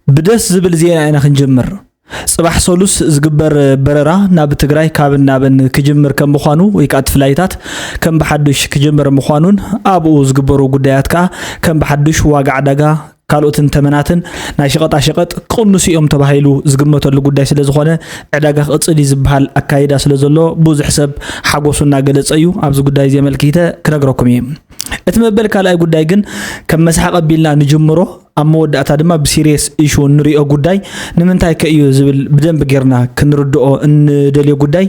ብደስ ዝብል ዜና ኢና ክንጅምር። ጽባሕ ሰሉስ ዝግበር በረራ ናብ ትግራይ ካብን ናብን ክጅምር ከም ምዃኑ ወይ ከዓ እቲ ፍላይታት ከም ብሓዱሽ ክጅምር ምዃኑን ኣብኡ ዝግበሩ ጉዳያት ከዓ ከም ብሓዱሽ ዋጋ ዕዳጋ ካልኦትን ተመናትን ናይ ሸቐጣ ሸቐጥ ክቕንሱ እዮም ተባሂሉ ዝግመተሉ ጉዳይ ስለ ዝኾነ ዕዳጋ ክቕፅል እዩ ዝበሃል ኣካይዳ ስለ ዘሎ ብዙሕ ሰብ ሓጎሱ እናገለፀ እዩ። ኣብዚ ጉዳይ እዚ ኣመልኪተ ክነግረኩም እየ። እቲ መበል ካልኣይ ጉዳይ ግን ከም መስሓቕ ኣቢልና ንጅምሮ ኣብ መወዳእታ ድማ ብሲሪየስ ኢሹ እንሪኦ ጉዳይ ንምንታይ ከ እዩ ዝብል ብደንብ ጌርና ክንርድኦ እንደልዮ ጉዳይ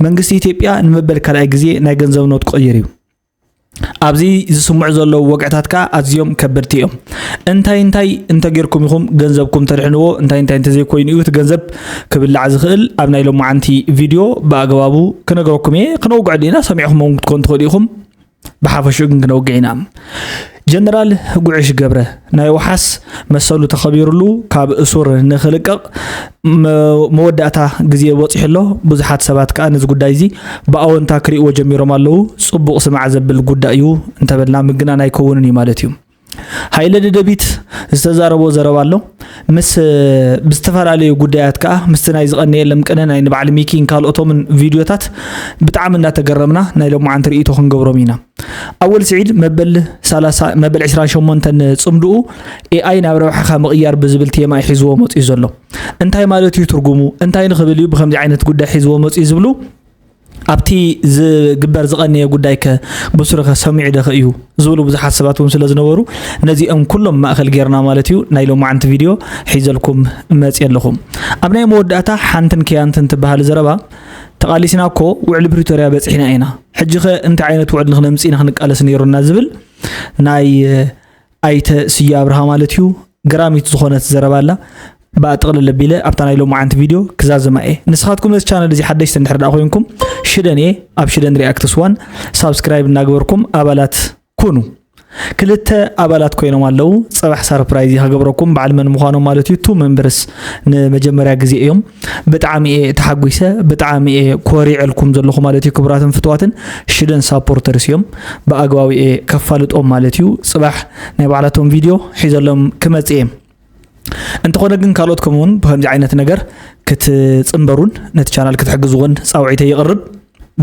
መንግስቲ ኢትዮጵያ ንመበል ካልኣይ ግዜ ናይ ገንዘብ ኖት ክቕይር እዩ። ኣብዚ ዝስምዑ ዘለዉ ወግዕታት ከዓ ኣዝዮም ከበድቲ እዮም። እንታይ እንታይ እንተጌርኩም ኢኹም ገንዘብኩም ተድሕንዎ እንታይ እንታይ እንተዘይኮይኑ እዩ እቲ ገንዘብ ክብላዕ ዝኽእል ኣብ ናይ ሎማዓንቲ ቪድዮ ብኣግባቡ ክነግረኩም እየ። ክነውግዕ ዲና ሰሚዕኹም ክትኮን ትኽእሉ ኢኹም። ብሓፈሽኡ ግን ክነውግዕ ኢና። ጀነራል ጉዕሽ ገብረ ናይ ወሓስ መሰሉ ተኸቢሩሉ ካብ እሱር ንኽልቀቕ መወዳእታ ግዜ በፂሑ ኣሎ። ብዙሓት ሰባት ከዓ ነዚ ጉዳይ እዚ ብኣወንታ ክርእይዎ ጀሚሮም ኣለዉ። ፅቡቕ ስማዕ ዘብል ጉዳይ እዩ እንተበልና ምግናን ኣይከውንን እዩ ማለት እዩ። ሃይለ ደደቢት ዝተዛረቦ ዘረባ ኣሎ። ምስ ብዝተፈላለዩ ጉዳያት ከዓ ምስቲ ናይ ዝቐነየሎም ቅነ ናይ ንባዕሊ ሚኪን ካልኦቶምን ቪድዮታት ብጣዕሚ እናተገረምና ናይ ሎማዓንቲ ርእይቶ ክንገብሮም ኢና። ኣወል ስዒድ መበል ሰላሳ መበል ዕስራን ሸሞንተን ፅምድኡ ኤኣይ ናብ ረብሓኻ ምቕያር ብዝብል ቴማ እዩ ሒዝዎ መፅኡ ዘሎ። እንታይ ማለት እዩ ትርጉሙ? እንታይ ንኽብል እዩ ብከምዚ ዓይነት ጉዳይ ሒዝዎ መፅኡ ዝብሉ ኣብቲ ዝግበር ዝቐነየ ጉዳይ ከ ብሱሩ ከ ሰሚዑ ዶ ከ እዩ ዝብሉ ብዙሓት ሰባት እውን ስለ ዝነበሩ ነዚኦም ኩሎም ማእኸል ጌርና ማለት እዩ ናይ ሎማዓንቲ ቪድዮ ሒዘልኩም መፅየ ኣለኹ። ኣብ ናይ መወዳእታ ሓንትን ከያንትን ትበሃል ዘረባ ተቓሊስና እኮ ውዕሊ ፕሪቶርያ በፂሕና ኢና ሕጂ ኸ እንታይ ዓይነት ውዕሊ ንክነምፅእ ኢና ክንቃለስ ነይሩና ዝብል ናይ ኣይተ ስየ ኣብርሃ ማለት እዩ። ገራሚት ዝኾነት ዘረባ ኣላ። ብኣ ጥቕልል ኣቢለ ኣብታ ናይ ሎማዓንቲ ቪድዮ ክዛዝማ እየ። ንስኻትኩም ነዚ ቻነል እዚ ሓደሽቲ እንድሕር ደኣ ኮይንኩም ሽደን እየ ኣብ ሽደን ሪኣክትስ ዋን ሳብስክራይብ እናገበርኩም ኣባላት ኩኑ። ክልተ ኣባላት ኮይኖም ኣለዉ። ፅባሕ ሳርፕራይዝ እየ ክገብረኩም በዓል መን ምዃኖም ማለት እዩ። ቱ መንበርስ ንመጀመርያ ግዜ እዮም። ብጣዕሚ እየ ተሓጒሰ፣ ብጣዕሚ እየ ኮሪዐልኩም ዘለኹ ማለት እዩ። ክቡራትን ፍትዋትን ሽደን ሳፖርተርስ እዮም። ብኣግባቡ እየ ከፋልጦም ማለት እዩ። ፅባሕ ናይ ባዕላቶም ቪድዮ ሒዘሎም ክመፅእ እየ። እንተኾነ ግን ካልኦት ከምኡውን ብከምዚ ዓይነት ነገር ክትፅንበሩን ነቲ ቻናል ክትሕግዝዎን ፃውዒተይ ይቕርብ።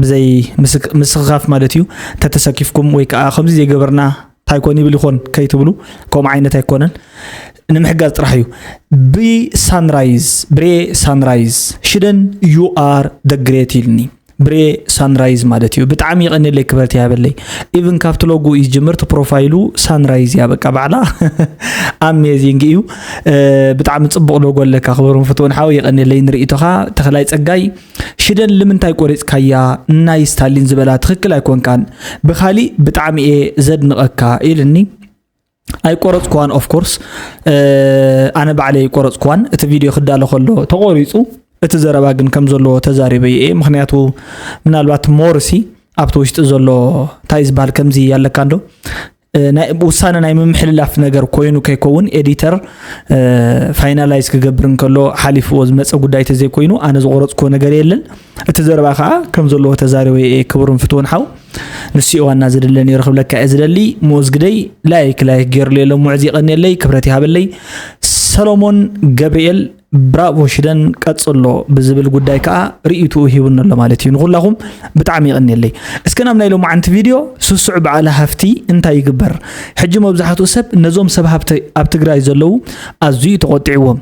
ብዘይ ምስክ- ምስኽኻፍ ማለት እዩ። ተተሰኪፍኩም ወይ ከዓ ከምዚ ዘይገበርና እንታይ ኮን ይብል ይኾን ከይትብሉ፣ ከምኡ ዓይነት ኣይኮነን። ንምሕጋዝ ጥራሕ እዩ። ብሳንራይዝ ብሬ ሳንራይዝ ሽደን you are the great ኢልኒ። ብሬ ሳንራይዝ ማለት እዩ። ብጣዕሚ ይቐንየለይ ክብረት ይሃበለይ። ኢቭን ካብቲ ሎጉ እዩ ዝጅምር እቲ ፕሮፋይሉ ሳንራይዝ እያ በቃ ባዕላ። ኣሜዚንግ እዩ። ብጣዕሚ ፅቡቕ ሎጎ ኣለካ ክብርን ፍትውን ሓው። የቐንየለይ ንርእይቶኻ። ተኽላይ ፀጋይ ሽደን ልምንታይ ቆሪፅካያ? ናይ ስታሊን ዝበላ ትኽክል ኣይኮንካን። ብኻሊእ ብጣዕሚ እየ ዘድንቐካ ኢልኒ። ኣይቆረፅኩዋን ኦፍኮርስ ኣነ ባዕለይ ኣይቆረፅኩዋን። እቲ ቪድዮ ክዳሎ ከሎ ተቆሪፁ እቲ ዘረባ ግን ከም ዘለዎ ተዛሪበ እየ። ምክንያቱ ምናልባት ሞርሲ ኣብቲ ውሽጢ ዘሎ እንታይ ዝበሃል ከምዚ ኣለካ እንዶ ናይ ውሳነ ናይ ምምሕልላፍ ነገር ኮይኑ ከይከውን ኤዲተር ፋይናላይዝ ክገብር እንከሎ ሓሊፍዎ ዝመፀ ጉዳይ ተዘይኮይኑ ኣነ ዝቆረፅክዎ ነገር የለን። እቲ ዘረባ ከዓ ከም ዘለዎ ተዛሪበ እየ። ክቡርን ፍትውን ሓው ንሱ ዋና ዝድለ ነይሩ ክብለካ እየ ዝደሊ። ምኡዝ ግደይ ላይክ ላይክ ገይሩሉ የሎ። ሙዕዝ ይቐንየለይ ክብረት ይሃበለይ። ሰሎሞን ገብርኤል ብራቮ ሽደን ቀጽሎ ብዝብል ጉዳይ ከዓ ርእይትኡ ሂቡኒ ኣሎ ማለት እዩ። ንኹላኹም ብጣዕሚ ይቐንየለይ። እስከ ናብ ናይ ሎማዓንቲ ቪድዮ ስሱዕ በዓል ሃፍቲ እንታይ ይግበር? ሕጂ መብዛሕትኡ ሰብ ነዞም ሰብ ሃብቲ ኣብ ትግራይ ዘለዉ ኣዝዩ እዩ ተቖጢዕዎም።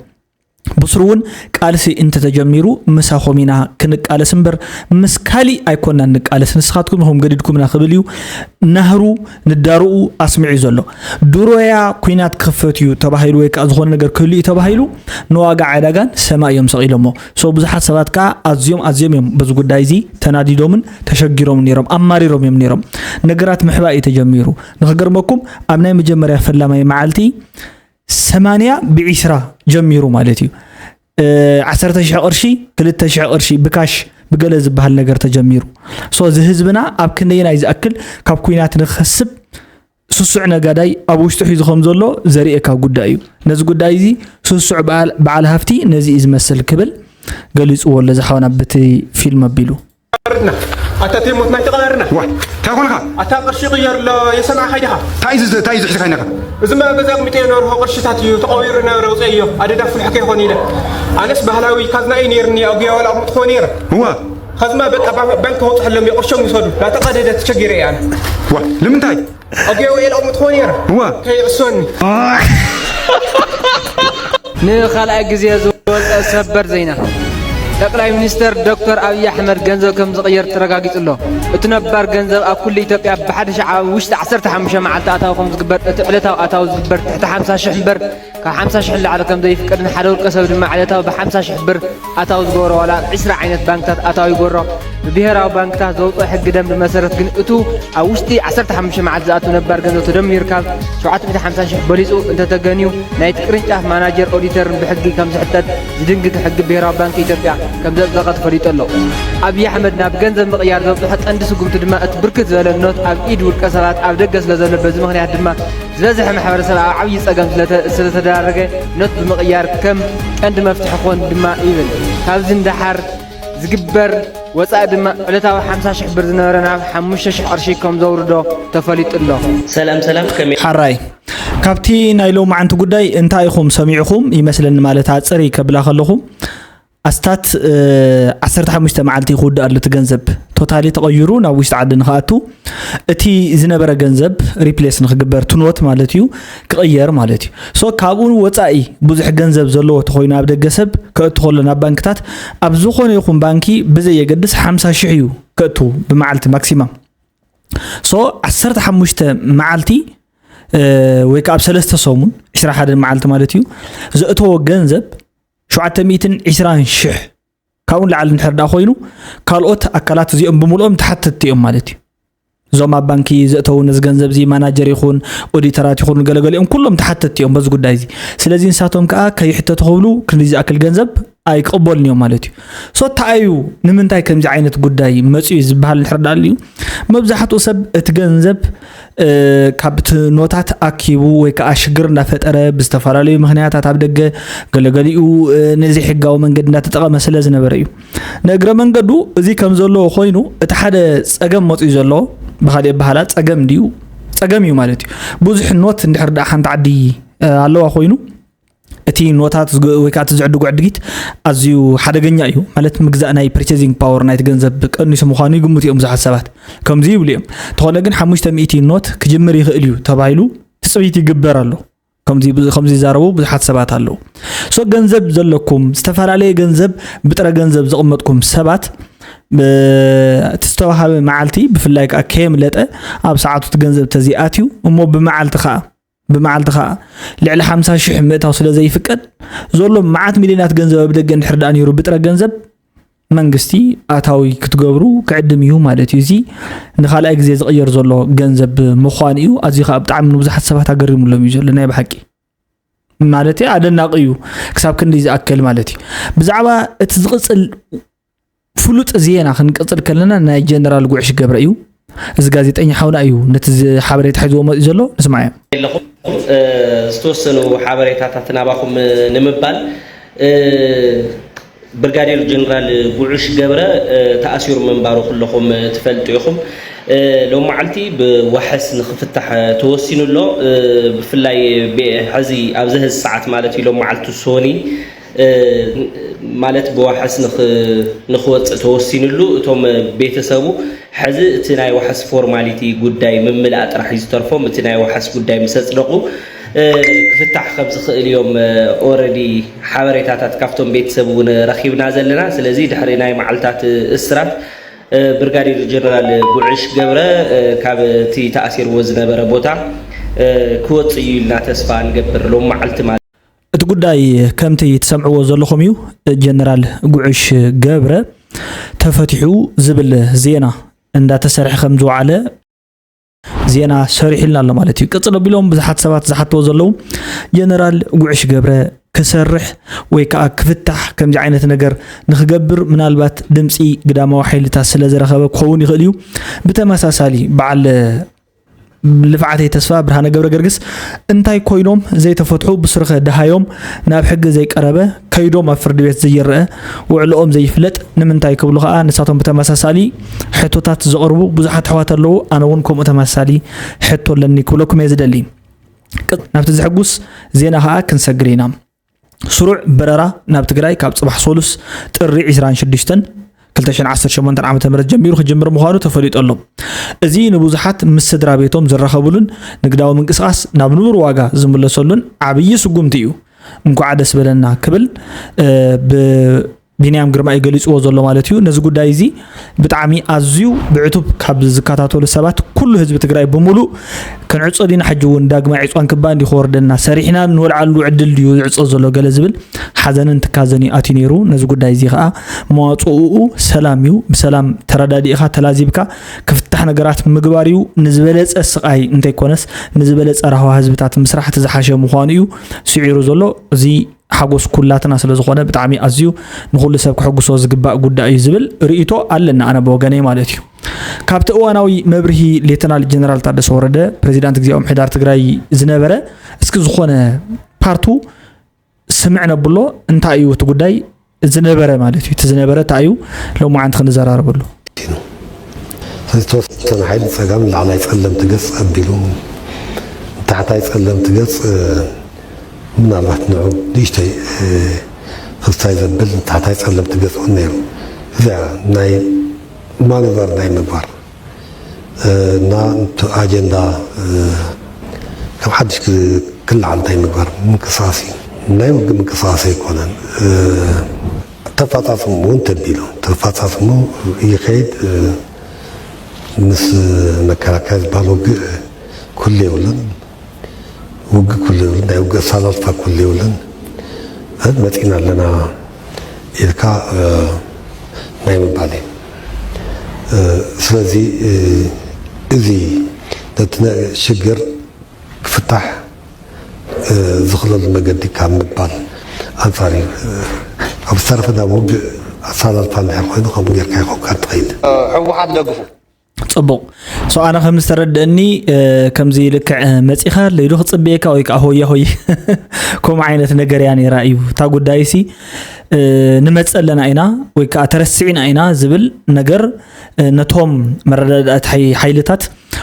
ብስሩ እውን ቃልሲ እንተተጀሚሩ ምሳኹም ኢና ክንቃለስ እምበር ምስ ካሊእ ኣይኮናን ንቃለስ፣ ንስኻትኩም ኢኹም ገዲድኩምና ክብል እዩ ናህሩ ንዳርኡ ኣስሚዑ ዘሎ። ድሮያ ኲናት ክኽፈት እዩ ተባሂሉ ወይ ከዓ ዝኾነ ነገር ክህሉ እዩ ተባሂሉ ንዋጋ ዕዳጋን ሰማይ እዮም ሰቒሎሞ። So ብዙሓት ሰባት ከዓ ኣዝዮም ኣዝዮም እዮም በዚ ጉዳይ እዚ ተናዲዶምን ተሸጊሮምን ነይሮም፣ ኣማሪሮም እዮም ነይሮም። ነገራት ምሕባእ እዩ ተጀሚሩ። ንኽገርመኩም ኣብ ናይ መጀመርያ ፈላማይ መዓልቲ ሰማንያ ብዒስራ ጀሚሩ ማለት እዩ። ዓሰርተ ሽሕ ቅርሺ ክልተ ሽሕ ቅርሺ ብካሽ ብገለ ዝበሃል ነገር ተጀሚሩ። So እዚ ህዝብና ኣብ ክንደየናይ ዝኣክል ካብ ኲናት ንክኸስብ ስሱዕ ነጋዳይ ኣብ ውሽጡ ሒዙ ከም ዘሎ ዘርእየካ ጉዳይ እዩ። ነዚ ጉዳይ እዚ ስሱዕ በዓል በዓል ሃፍቲ ነዚ እዩ ዝመስል ክብል ገሊፅዎ ኣሎ ዝሓወና በቲ ፊልም ኣቢሉ። ኣታ ቴሞት ናይ ተቐበርና። ዋ፣ እንታይ ኮንካ? ኣታ ቅርሺ ቅየር ኣሎ የሰማዕካ ኢኻ? እንታይ እዩ እዚ፣ እንታይ እዩ ዝሕዝካ ኢነካ? እዚ መኣ ገዛ ኣቕሚጠዮ ነበርኩ ቅርሽታት እዩ ተቐቢሩ ነበረ፣ ውፅእ እዮ ኣደዳ ፍልሑ ከይኾን ኢለ። ኣነስ ባህላዊ ካዝና እዩ ነይርኒ፣ ኣብ ጉያ ዋላ ኣቕምጥክዎ ነይረ። እዋ። ካዝማ በቃ ባ-፣ ባንክ ከውፅሐሎም እዩ፣ ቅርሾም ይውሰዱ። ላተቐደደ ተቸጊረ እየ ኣነ። ዋ፣ ንምንታይ? ኣብ ገበኤል ኣቕምጥኮ ነይረ። እዋ። ከይዕሶኒ። ንኻልኣይ ግዜ ዝወጸ ሰበር ዜና። ጠቅላይ ሚኒስተር ዶክተር ኣብይ ኣሕመድ ገንዘብ ከም ዝቕየር ተረጋጊጹ ኣሎ። እቲ ነባር ገንዘብ ኣብ ኩሉ ኢትዮጵያ ብሓደ ሻዕ ኣብ ውሽጢ ዓሰርተ ሓሙሽተ መዓልቲ ኣታዊ ከም ዝግበር፣ እቲ ዕለታዊ ኣታዊ ዝግበር ትሕቲ ሓምሳ ሽሕ እምበር ካብ ሓምሳ ሽሕ ንላዕሊ ከም ዘይፍቀድን ሓደ ውልቀ ሰብ ድማ ዕለታዊ ብሓምሳ ሽሕ ብር ኣታዊ ዝገብሮ ዋላ ኣብ ዕስራ ዓይነት ባንክታት ኣታዊ ይገብሮ። ብብሄራዊ ባንክታት ዘውፅኦ ሕጊ ደንቢ መሰረት ግን እቱ ኣብ ውሽጢ ዓሰርተ ሓሙሽተ መዓልቲ ዝኣቱ ነባር ገንዘብ ተደሚሩ ካብ ሸውዓተ ሚእቲ ሓምሳ ሽሕ በሊፁ እንተተገንዩ ናይቲ ቅርንጫፍ ማናጀር ኦዲተርን ብሕጊ ከም ዝሕተት ዝድንግግ ሕጊ ብሄራዊ ባንኪ ኢትዮጵያ ከም ዘፅደቐ ተፈሊጡ ኣሎ። ኣብይ ኣሕመድ ናብ ገንዘብ ምቕያር ዘብፅሖ ቀንዲ ስጉምቲ ድማ እቲ ብርክት ዝበለ ኖት ኣብ ኢድ ውልቀ ሰባት ኣብ ደገ ስለ ዘሎ በዚ ምኽንያት ድማ ዝበዝሐ ማሕበረሰብ ኣብ ዓብዪ ፀገም ስለተ-፣ ስለተዳረገ ኖት ብምቕያር ከም ቀንዲ መፍትሒ ክኾን ድማ ይብል። ካብዚ ንደሓር ዝግበር ወፃኢ ድማ ዕለታዊ ሓምሳ ሽሕ ብር ዝነበረ ናብ ሓሙሽተ ሽሕ ቅርሺ ከም ዘውርዶ ተፈሊጡ ኣሎ። ሰላም ሰላም፣ ከመይ ሓራይ፣ ካብቲ ናይ ሎማዓንቲ ጉዳይ እንታይ ኢኹም ሰሚዕኹም ይመስለኒ? ማለት ኣፅሪ ከብላ ከለኹ ኣስታት፣ እ፣ ዓሰርተ ሓሙሽተ መዓልቲ ክውዳእ ኣሎ እቲ ገንዘብ። ቶታሊ ተቐይሩ ናብ ውሽጢ ዓዲ ንኽኣቱ እቲ ዝነበረ ገንዘብ ሪፕሌስ ንኽግበር፣ እቲ ኖት ማለት እዩ፣ ክቕየር ማለት እዩ። ሶ ካብኡ ወፃኢ ብዙሕ ገንዘብ ዘለዎ ተኾይኑ ኣብ ደገ ሰብ ከእቱ ከሎ ናብ ባንክታት ኣብ ዝኾነ ይኹን ባንኪ ብዘየገድስ ሓምሳ ሽሕ እዩ ከእቱ ብመዓልቲ ማክሲማም። ሶ ዓሰርተ ሓሙሽተ መዓልቲ፣ እ፣ ወይ ከዓ ኣብ ሰለስተ ሰሙን ዕስራ ሓደ መዓልቲ ማለት እዩ ዘእተዎ ገንዘብ ሸውዓተ ሚእትን ዕስራን ሽሕ ካብኡ ንላዕሊ እንድሕር ደኣ ኮይኑ ካልኦት ኣካላት እዚኦም ብምልኦም ተሓተትቲ እዮም ማለት እዩ። እዞም ኣብ ባንኪ ዘእተዉ ነዚ ገንዘብ እዚ ማናጀር ይኹን ኦዲተራት ይኹን ገለገሊኦም ኩሎም ተሓተትቲ እዮም በዚ ጉዳይ እዚ። ስለዚ ንሳቶም ከዓ ከይሕተቱ ክብሉ ክንዲ ዝኣክል ገንዘብ ኣይክቕበሉን እዮም ማለት እዩ። ሶ እንታይ እዩ፣ ንምንታይ ከምዚ ዓይነት ጉዳይ መፅኡ ዝበሃል እንድሕር ደኣ ኣልዩ መብዛሕትኡ ሰብ እቲ ገንዘብ እ፣ ካብ እቲ ኖታት ኣኪቡ ወይ ከዓ ሽግር እንዳፈጠረ ብዝተፈላለዩ ምኽንያታት ኣብ ደገ ገለገሊኡ፣ እ፣ ንዘይሕጋዊ መንገዲ እንዳተጠቐመ ስለ ዝነበረ እዩ። ንእግረ መንገዱ እዚ ከም ዘለዎ ኮይኑ እቲ ሓደ ፀገም መፅኡ ዘሎ ብካሊእ ኣበሃላ ፀገም ድዩ? ፀገም እዩ ማለት እዩ። ብዙሕ ኖት እንድሕር ደኣ ሓንቲ ዓዲ፣ እ፣ ኣለዋ ኮይኑ እቲ ኖታት ዝግ-፣ ወይ ከዓ እቲ ዝዕድጉ ዕድጊት ኣዝዩ ሓደገኛ እዩ። ማለት ምግዛእ ናይ ፐርቼዚንግ ፓወር ናይቲ ገንዘብ ቀኒሱ ምዃኑ ይግምቱ እዮም ብዙሓት ሰባት። ከምዚ ይብሉ እዮም። እንተኾነ ግን ሓሙሽተ ሚእቲ ኖት ክጅምር ይኽእል እዩ ተባሂሉ ትጽቢት ይግበር ኣሎ። ከምዚ፣ ከምዚ ይዛረቡ ብዙሓት ሰባት ኣለዉ። ሶ ገንዘብ ዘለኩም፣ ዝተፈላለየ ገንዘብ ብጥረ ገንዘብ ዘቐመጥኩም ሰባት፣ ብ-፣ እቲ ዝተዋሃበ መዓልቲ ብፍላይ ከዓ ከየምለጠ ኣብ ሰዓቱ እቲ ገንዘብ ተዘይኣትዩ እሞ ብመዓልቲ ከዓ ብመዓልቲ ኸኣ ልዕሊ ሓምሳ ሽሕ ምእታው ስለ ዘይፍቀድ፣ ዘሎ መዓት ሚልዮናት ገንዘብ ኣብ ደገ እንድሕር ደኣ ነይሩ ብጥረ ገንዘብ መንግስቲ ኣታዊ ክትገብሩ ክዕድም እዩ ማለት እዩ። እዚ ንኻልኣይ ግዜ ዝቕየር ዘሎ ገንዘብ ምዃን እዩ። ኣዝዩ ኸኣ ብጣዕሚ ንብዙሓት ሰባት ኣገሪሙሎም እዩ ዘሎ ናይ ብሓቂ። ማለተይ ኣደናቒ እዩ ክሳብ ክንዲ ዝኣክል ማለት እዩ። ብዛዕባ እቲ ዝቕጽል ፍሉጥ ዜና ክንቅጽል ከለና ናይ ጀነራል ጉዕሽ ገብረ እዩ። እዚ ጋዜጠኛ ሓውና እዩ ነቲ ዝ-፣ ሓበሬታ ሒዝዎ መጺኡ ዘሎ። ንስማዓዮ። ኣለኹም፣ እ፣ ዝተወሰኑ ሓበሬታታት ናባኹም፣ እ፣ ንምባል፣ እ፣ ብርጋዴር ጀነራል ጉዕሽ ገብረ፣ እ፣ ተኣሲሩ ምንባሩ ኩለኹም፣ እ፣ ትፈልጡ ኢኹም። እ፣ ሎም መዓልቲ ብዋሕስ ንኽፍታሕ፣ እ፣ ተወሲኑ ኣሎ። እ፣ ብፍላይ ብ-፣ ሕዚ ኣብዚ ሕዚ ሰዓት ማለት እዩ ሎም መዓልቲ ሶኒ እ፣ ማለት ብዋሕስ ንኽ-፣ ንኽወፅእ ተወሲኑሉ፣ እቶም ቤተሰቡ ሕዚ እቲ ናይ ዋሕስ ፎርማሊቲ ጉዳይ ምምላእ ጥራሕ እዩ ዝተርፎም። እቲ ናይ ዋሕስ ጉዳይ ምስ ኣፅደቑ፣ እ፣ ክፍታሕ ከም ዝኽእል እዮም፣ እ፣ ኦረዲ ሓበሬታታት ካብቶም ቤተሰብ እውን ረኺብና ዘለና። ስለዚ ድሕሪ ናይ መዓልታት እስራት፣ እ፣ ብርጋዴር ጀነራል ጉዕሽ ገብረ፣ እ፣ ካብ እቲ ተኣሲርዎ ዝነበረ ቦታ፣ እ፣ ክወፅእ እዩ ኢልና ተስፋ ንገብር ሎም መዓልቲ ማለት። እቲ ጉዳይ ከምቲ ትሰምዕዎ ዘለኹም እዩ። ጀነራል ጉዕሽ ገብረ ተፈቲሑ ዝብል ዜና እንዳተሰርሐ ከም ዝወዓለ ዜና ሰሪሑልና ኣሎ ማለት እዩ። ቅጽል ኣቢሎም ብዙሓት ሰባት ዝሓትዎ ዘለዉ ጀነራል ጉዕሽ ገብረ ክሰርሕ ወይ ከዓ ክፍታሕ ከምዚ ዓይነት ነገር ንክገብር ምናልባት ድምፂ ግዳማዊ ሓይልታት ስለ ዝረኸበ ክኸውን ይኽእል እዩ። ብተመሳሳሊ በዓል ልፍዓተይ ተስፋ ብርሃነ ገብረ ገርግስ እንታይ ኮይኖም ዘይተፈትሑ ብስርኸ ደሃዮም ናብ ሕጊ ዘይቀረበ ከይዶም ኣብ ፍርዲ ቤት ዘይረአ ውዕልኦም ዘይፍለጥ ንምንታይ ክብሉ ከዓ ንሳቶም ብተመሳሳሊ ሕቶታት ዘቕርቡ ብዙሓት ኣሕዋት ኣለዉ። ኣነ እውን ከምኡ ተመሳሳሊ ሕቶ ኣለኒ ክብለኩም እየ ዝደሊ። ናብቲ ዘሐጉስ ዜና ከዓ ክንሰግር ኢና። ስሩዕ በረራ ናብ ትግራይ ካብ ፅባሕ ሶሉስ ጥሪ ዕስራን ሽዱሽተን ክልተ ሽሕን ዓሰርተ ሸሞንተን ዓመተ ምህረት ጀሚሩ ክጅምር ምዃኑ ተፈሊጡ ኣሎ። እዚ ንብዙሓት ምስ ስድራ ቤቶም ዝራኸብሉን ንግዳዊ ምንቅስቓስ ናብ ንቡር ዋጋ ዝምለሰሉን ዓብዪ ስጉምቲ እዩ። እንኳዕ ደስ በለና ክብል ብ ቢንያም ግርማ እዩ ገሊፅዎ ዘሎ ማለት እዩ። ነዚ ጉዳይ እዚ ብጣዕሚ ኣዝዩ ብዕቱብ ካብ ዝከታተሉ ሰባት ኩሉ ህዝቢ ትግራይ ብምሉእ ክንዕፆ ዲና ሕጂ እውን ዳግማይ ዕፅዋን ክባን ድዩ ክወርደና ሰሪሕና ንወልዓሉ ዕድል ድዩ ዝዕፆ ዘሎ ገለ ዝብል ሓዘንን ትካዘን እዩ ኣትዩ ነይሩ። ነዚ ጉዳይ እዚ ከዓ መዋፅኡ ሰላም እዩ። ብሰላም ተረዳዲእካ ተላዚብካ ክፍታሕ ነገራት ምግባር እዩ። ንዝበለፀ ስቃይ እንተይኮነስ ንዝበለፀ ራህዋ ህዝብታት ምስራሕ እቲ ዝሓሸ ምዃኑ እዩ ስዒሩ ዘሎ። እዚ ሓጎስ ኩላትና ስለ ዝኾነ ብጣዕሚ ኣዝዩ ንኹሉ ሰብ ክሕጉሶ ዝግባእ ጉዳይ እዩ ዝብል ርእይቶ ኣለና ኣነ ብወገነይ ማለት እዩ። ካብቲ እዋናዊ መብርሂ ሌተናል ጀነራል ታደሰ ወረደ ፕሬዚዳንት ግዜያዊ ምሕዳር ትግራይ ዝነበረ እስኪ ዝኾነ ፓርቱ ስምዕ ነብሎ እንታይ እዩ እቲ ጉዳይ ዝነበረ ማለት እዩ። እቲ ዝነበረ እንታይ እዩ ሎማዓንቲ ክንዘራረበሉ። ዝተወሰነ ሓይሊ ጸጋም ላዕላይ ጸለምቲ ገጽ ኣቢሉ ታሕታይ ጸለምቲ ገጽ ምናልባት ንዑ ንእሽተይ ክስታይ ዘብል ታሕታይ ጸለምቲ ገጽ እውን ነይሩ። እዚኣ ናይ ማኑቨር ናይ ምግባር እና ኣጀንዳ ከም ሓድሽ ክልዓል እንታይ ምግባር ምንቅስቃስ እዩ። ናይ ውግእ ምንቅስቃስ ኣይኮነን። ተፋጻጽሙ እውን ተቢሉ ተፋጻጽሙ ይኸይድ። ምስ መከላከያ ዝበሃል ውግእ ኩሉ የብሉን። ውግእ ኩሉ የብሉን። ናይ ውግእ ኣሰላልፋ ኩሉ የብሉን። መፂና ኣለና ኢልካ ናይ ምባል እዩ። ስለዚ እዚ ነቲ ሽግር ክፍታሕ ዝኽለሉ መገዲ ካብ ምባል ኣንፃር እዩ። ኣብ ዝተረፈ ናብ ውግእ ኣሰላልፋ እንድሕር ኮይኑ ከምኡ ጌርካ ኢኻ ትኸይድ። ህወሓት ደግፉ። ፅቡቕ። ሶ ኣነ ከም ዝተረድአኒ ከምዚ ልክዕ መፂኻ ለይዶ ክፅብየካ ወይ ከዓ ሆያ ሆይ ከምኡ ዓይነት ነገር እያ ነይራ እዩ እታ ጉዳይ ሲ ንመፀ ኣለና ኢና ወይ ከዓ ተረሲዕና ኢና ዝብል ነገር ነቶም መረዳዳእቲ ሓይልታት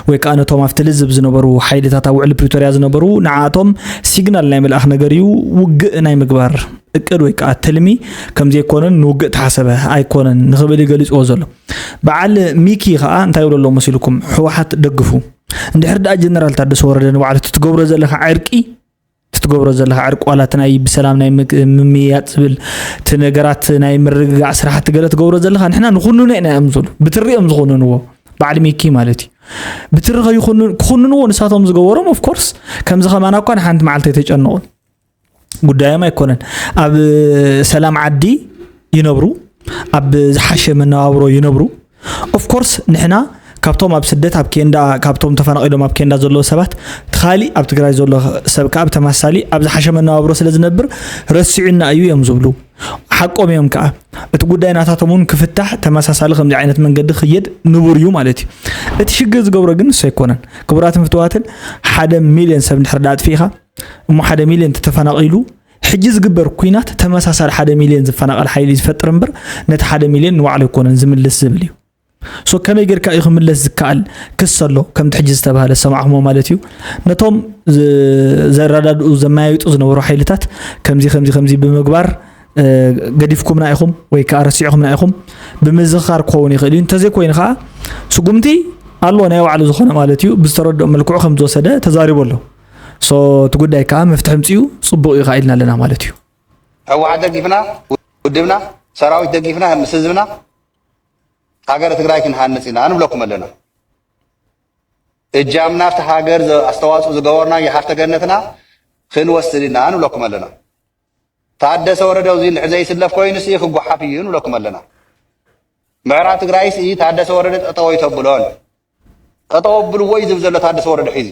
ወይ ከዓ ነቶም ኣብቲ ልዝብ ዝነበሩ ሓይልታት ኣብ ውዕሊ ፕሪቶርያ ዝነበሩ ንዓቶም ሲግናል ናይ ምልኣኽ ነገር እዩ። ውግእ ናይ ምግባር እቅድ ወይ ከዓ ትልሚ ከምዘይኮነን ንውግእ ተሓሰበ ኣይኮነን ንኽብል እዩ ገሊፅዎ ዘሎ። በዓል ሚኪ ከዓ እንታይ ይብሎ ኣሎ መሲልኩም? ህወሓት ደግፉ። እንድሕር ደኣ ጀነራል ታደሰ ወረደ ንባዕሉ እቲ ትገብሮ ዘለኻ ዕርቂ እቲ ትገብሮ ዘለኻ ዕርቂ ዋላ እቲ ናይ ብሰላም ናይ ምምይያጥ ዝብል እቲ ነገራት ናይ ምርግጋዕ ስራሕቲ ገለ ትገብሮ ዘለኻ ንሕና ንኹንኖ ኢና እዮም ዝብሉ። ብትሪ እዮም ዝኹንንዎ። በዓል ሚኪ ማለት እዩ። ብትሪ ከይኹንን ክኹንንዎ ንሳቶም ዝገበሮም ኦፍኮርስ ከምዚ ከማና እኳ ንሓንቲ መዓልቲ ኣይተጨነቑን። ጉዳዮም ኣይኮነን። ኣብ ሰላም ዓዲ ይነብሩ፣ ኣብ ዝሓሸ መነባብሮ ይነብሩ። ኦፍኮርስ ንሕና ካብቶም ኣብ ስደት ኣብ ኬንዳ ካብቶም ተፈናቒሎም ኣብ ኬንዳ ዘለዉ ሰባት እቲ ካሊእ ኣብ ትግራይ ዘሎ ሰብ ከዓ ብተመሳሳሊ ኣብ ዝሓሸ መነባብሮ ስለ ዝነብር ረሲዑና እዩ እዮም ዝብሉ። ሓቆም እዮም ከዓ። እቲ ጉዳይ ናታቶም እውን ክፍታሕ ተመሳሳሊ ከምዚ ዓይነት መንገዲ ክየድ ንቡር እዩ ማለት እዩ። እቲ ሽግር ዝገብሮ ግን ንሱ ኣይኮነን። ክቡራትን ፍትዋትን ሓደ ሚልዮን ሰብ እንድሕር ዳ ኣጥፊእኻ እሞ ሓደ ሚልዮን ተተፈናቒሉ ሕጂ ዝግበር ኲናት ተመሳሳሊ ሓደ ሚልዮን ዝፈናቐል ሓይሊ ዝፈጥር እምበር ነቲ ሓደ ሚልዮን ንባዕሉ ኣይኮነን ዝምልስ ዝብል እዩ። ሶ ከመይ ጌርካ እዩ ክምለስ ዝከኣል ክስ ኣሎ ከምቲ ሕጂ ዝተባህለ ዝሰማዕኹሞ ማለት እዩ። ነቶም ዘረዳድኡ ዘመያይጡ ዝነበሩ ሓይልታት ከምዚ ከምዚ ከምዚ ብምግባር ገዲፍኩምና ኢኹም ወይ ከዓ ረሲዕኹምና ኢኹም ብምዝኽኻር ክኸውን ይኽእል እዩ። እንተዘይኮይኑ ከዓ ስጉምቲ ኣለዎ ናይ ባዕሉ ዝኾነ ማለት እዩ። ብዝተረድኦ መልክዑ ከም ዝወሰደ ተዛሪቡ ኣሎ። ሶ እቲ ጉዳይ ከዓ መፍትሒ ምፅኡ ፅቡቕ እዩ ከዓ ኢልና ኣለና ማለት እዩ። ህወሓት ደጊፍና ውድብና ሰራዊት ደጊፍና ምስ ህዝብና ሃገረ ትግራይ ክንሃንፅ ኢና ንብለኩም ኣለና። እጃምና ኣብቲ ሃገር ኣስተዋፅኦ ዝገበርና የሃፍተ ገነትና ክንወስድ ኢና ንብለኩም ኣለና። ታደሰ ወረደ ኣብዚ እንድሕር ዘይስለፍ ኮይኑ ሲ ክጓሓፍ እዩ ንብለኩም ኣለና። ምዕራብ ትግራይ ሲ ታደሰ ወረደ ጠጠው ኣይተብሎን። ጠጠው ኣብልዎ እዩ ዝብል ዘሎ ታደሰ ወረደ ሒዚ።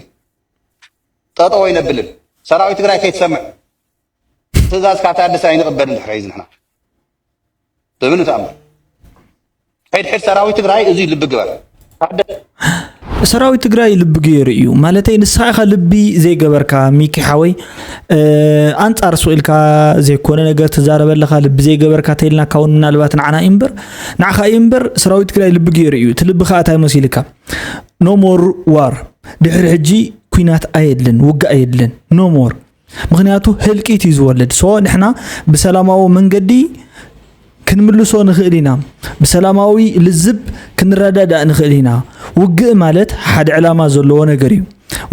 ጠጠው ኣይነብልን። ሰራዊት ትግራይ ከይትሰምዕ ትእዛዝ ካብ ታደሰ ኣይንቕበልን ድሕሪ ሒዚ ንሕና። ትብል ንተኣምር። ሕድሕድ ሰራዊት ትግራይ እዙይ ልቢ ግበር። ታደ- ሰራዊት ትግራይ ልቢ ገይሩ እዩ። ማለተይ ንስኻ ኢኻ ልቢ ዘይገበርካ ሚኪ ሓወይ። ኣንጻር ስቕ ኢልካ ዘይኮነ ነገር ትዛረበለኻ፣ ልቢ ዘይገበርካ ተይልናካ እውን ምናልባት ንዓና እዩ እምበር፣ ንዓኻ እዩ እምበር፣ ሰራዊት ትግራይ ልቢ ገይሩ እዩ። እቲ ልቢ ኸኣ እንታይ መሲልካ? No more war። ድሕሪ ሕጂ ኲናት ኣየድልን፣ ውግእ ኣየድልን። No more። ምኽንያቱ ህልቂት እዩ ዝወልድ። So ንሕና ብሰላማዊ መንገዲ ክንምልሶ ንኽእል ኢና። ብሰላማዊ ልዝብ ክንረዳዳእ ንኽእል ኢና። ውግእ ማለት ሓደ ዕላማ ዘለዎ ነገር እዩ።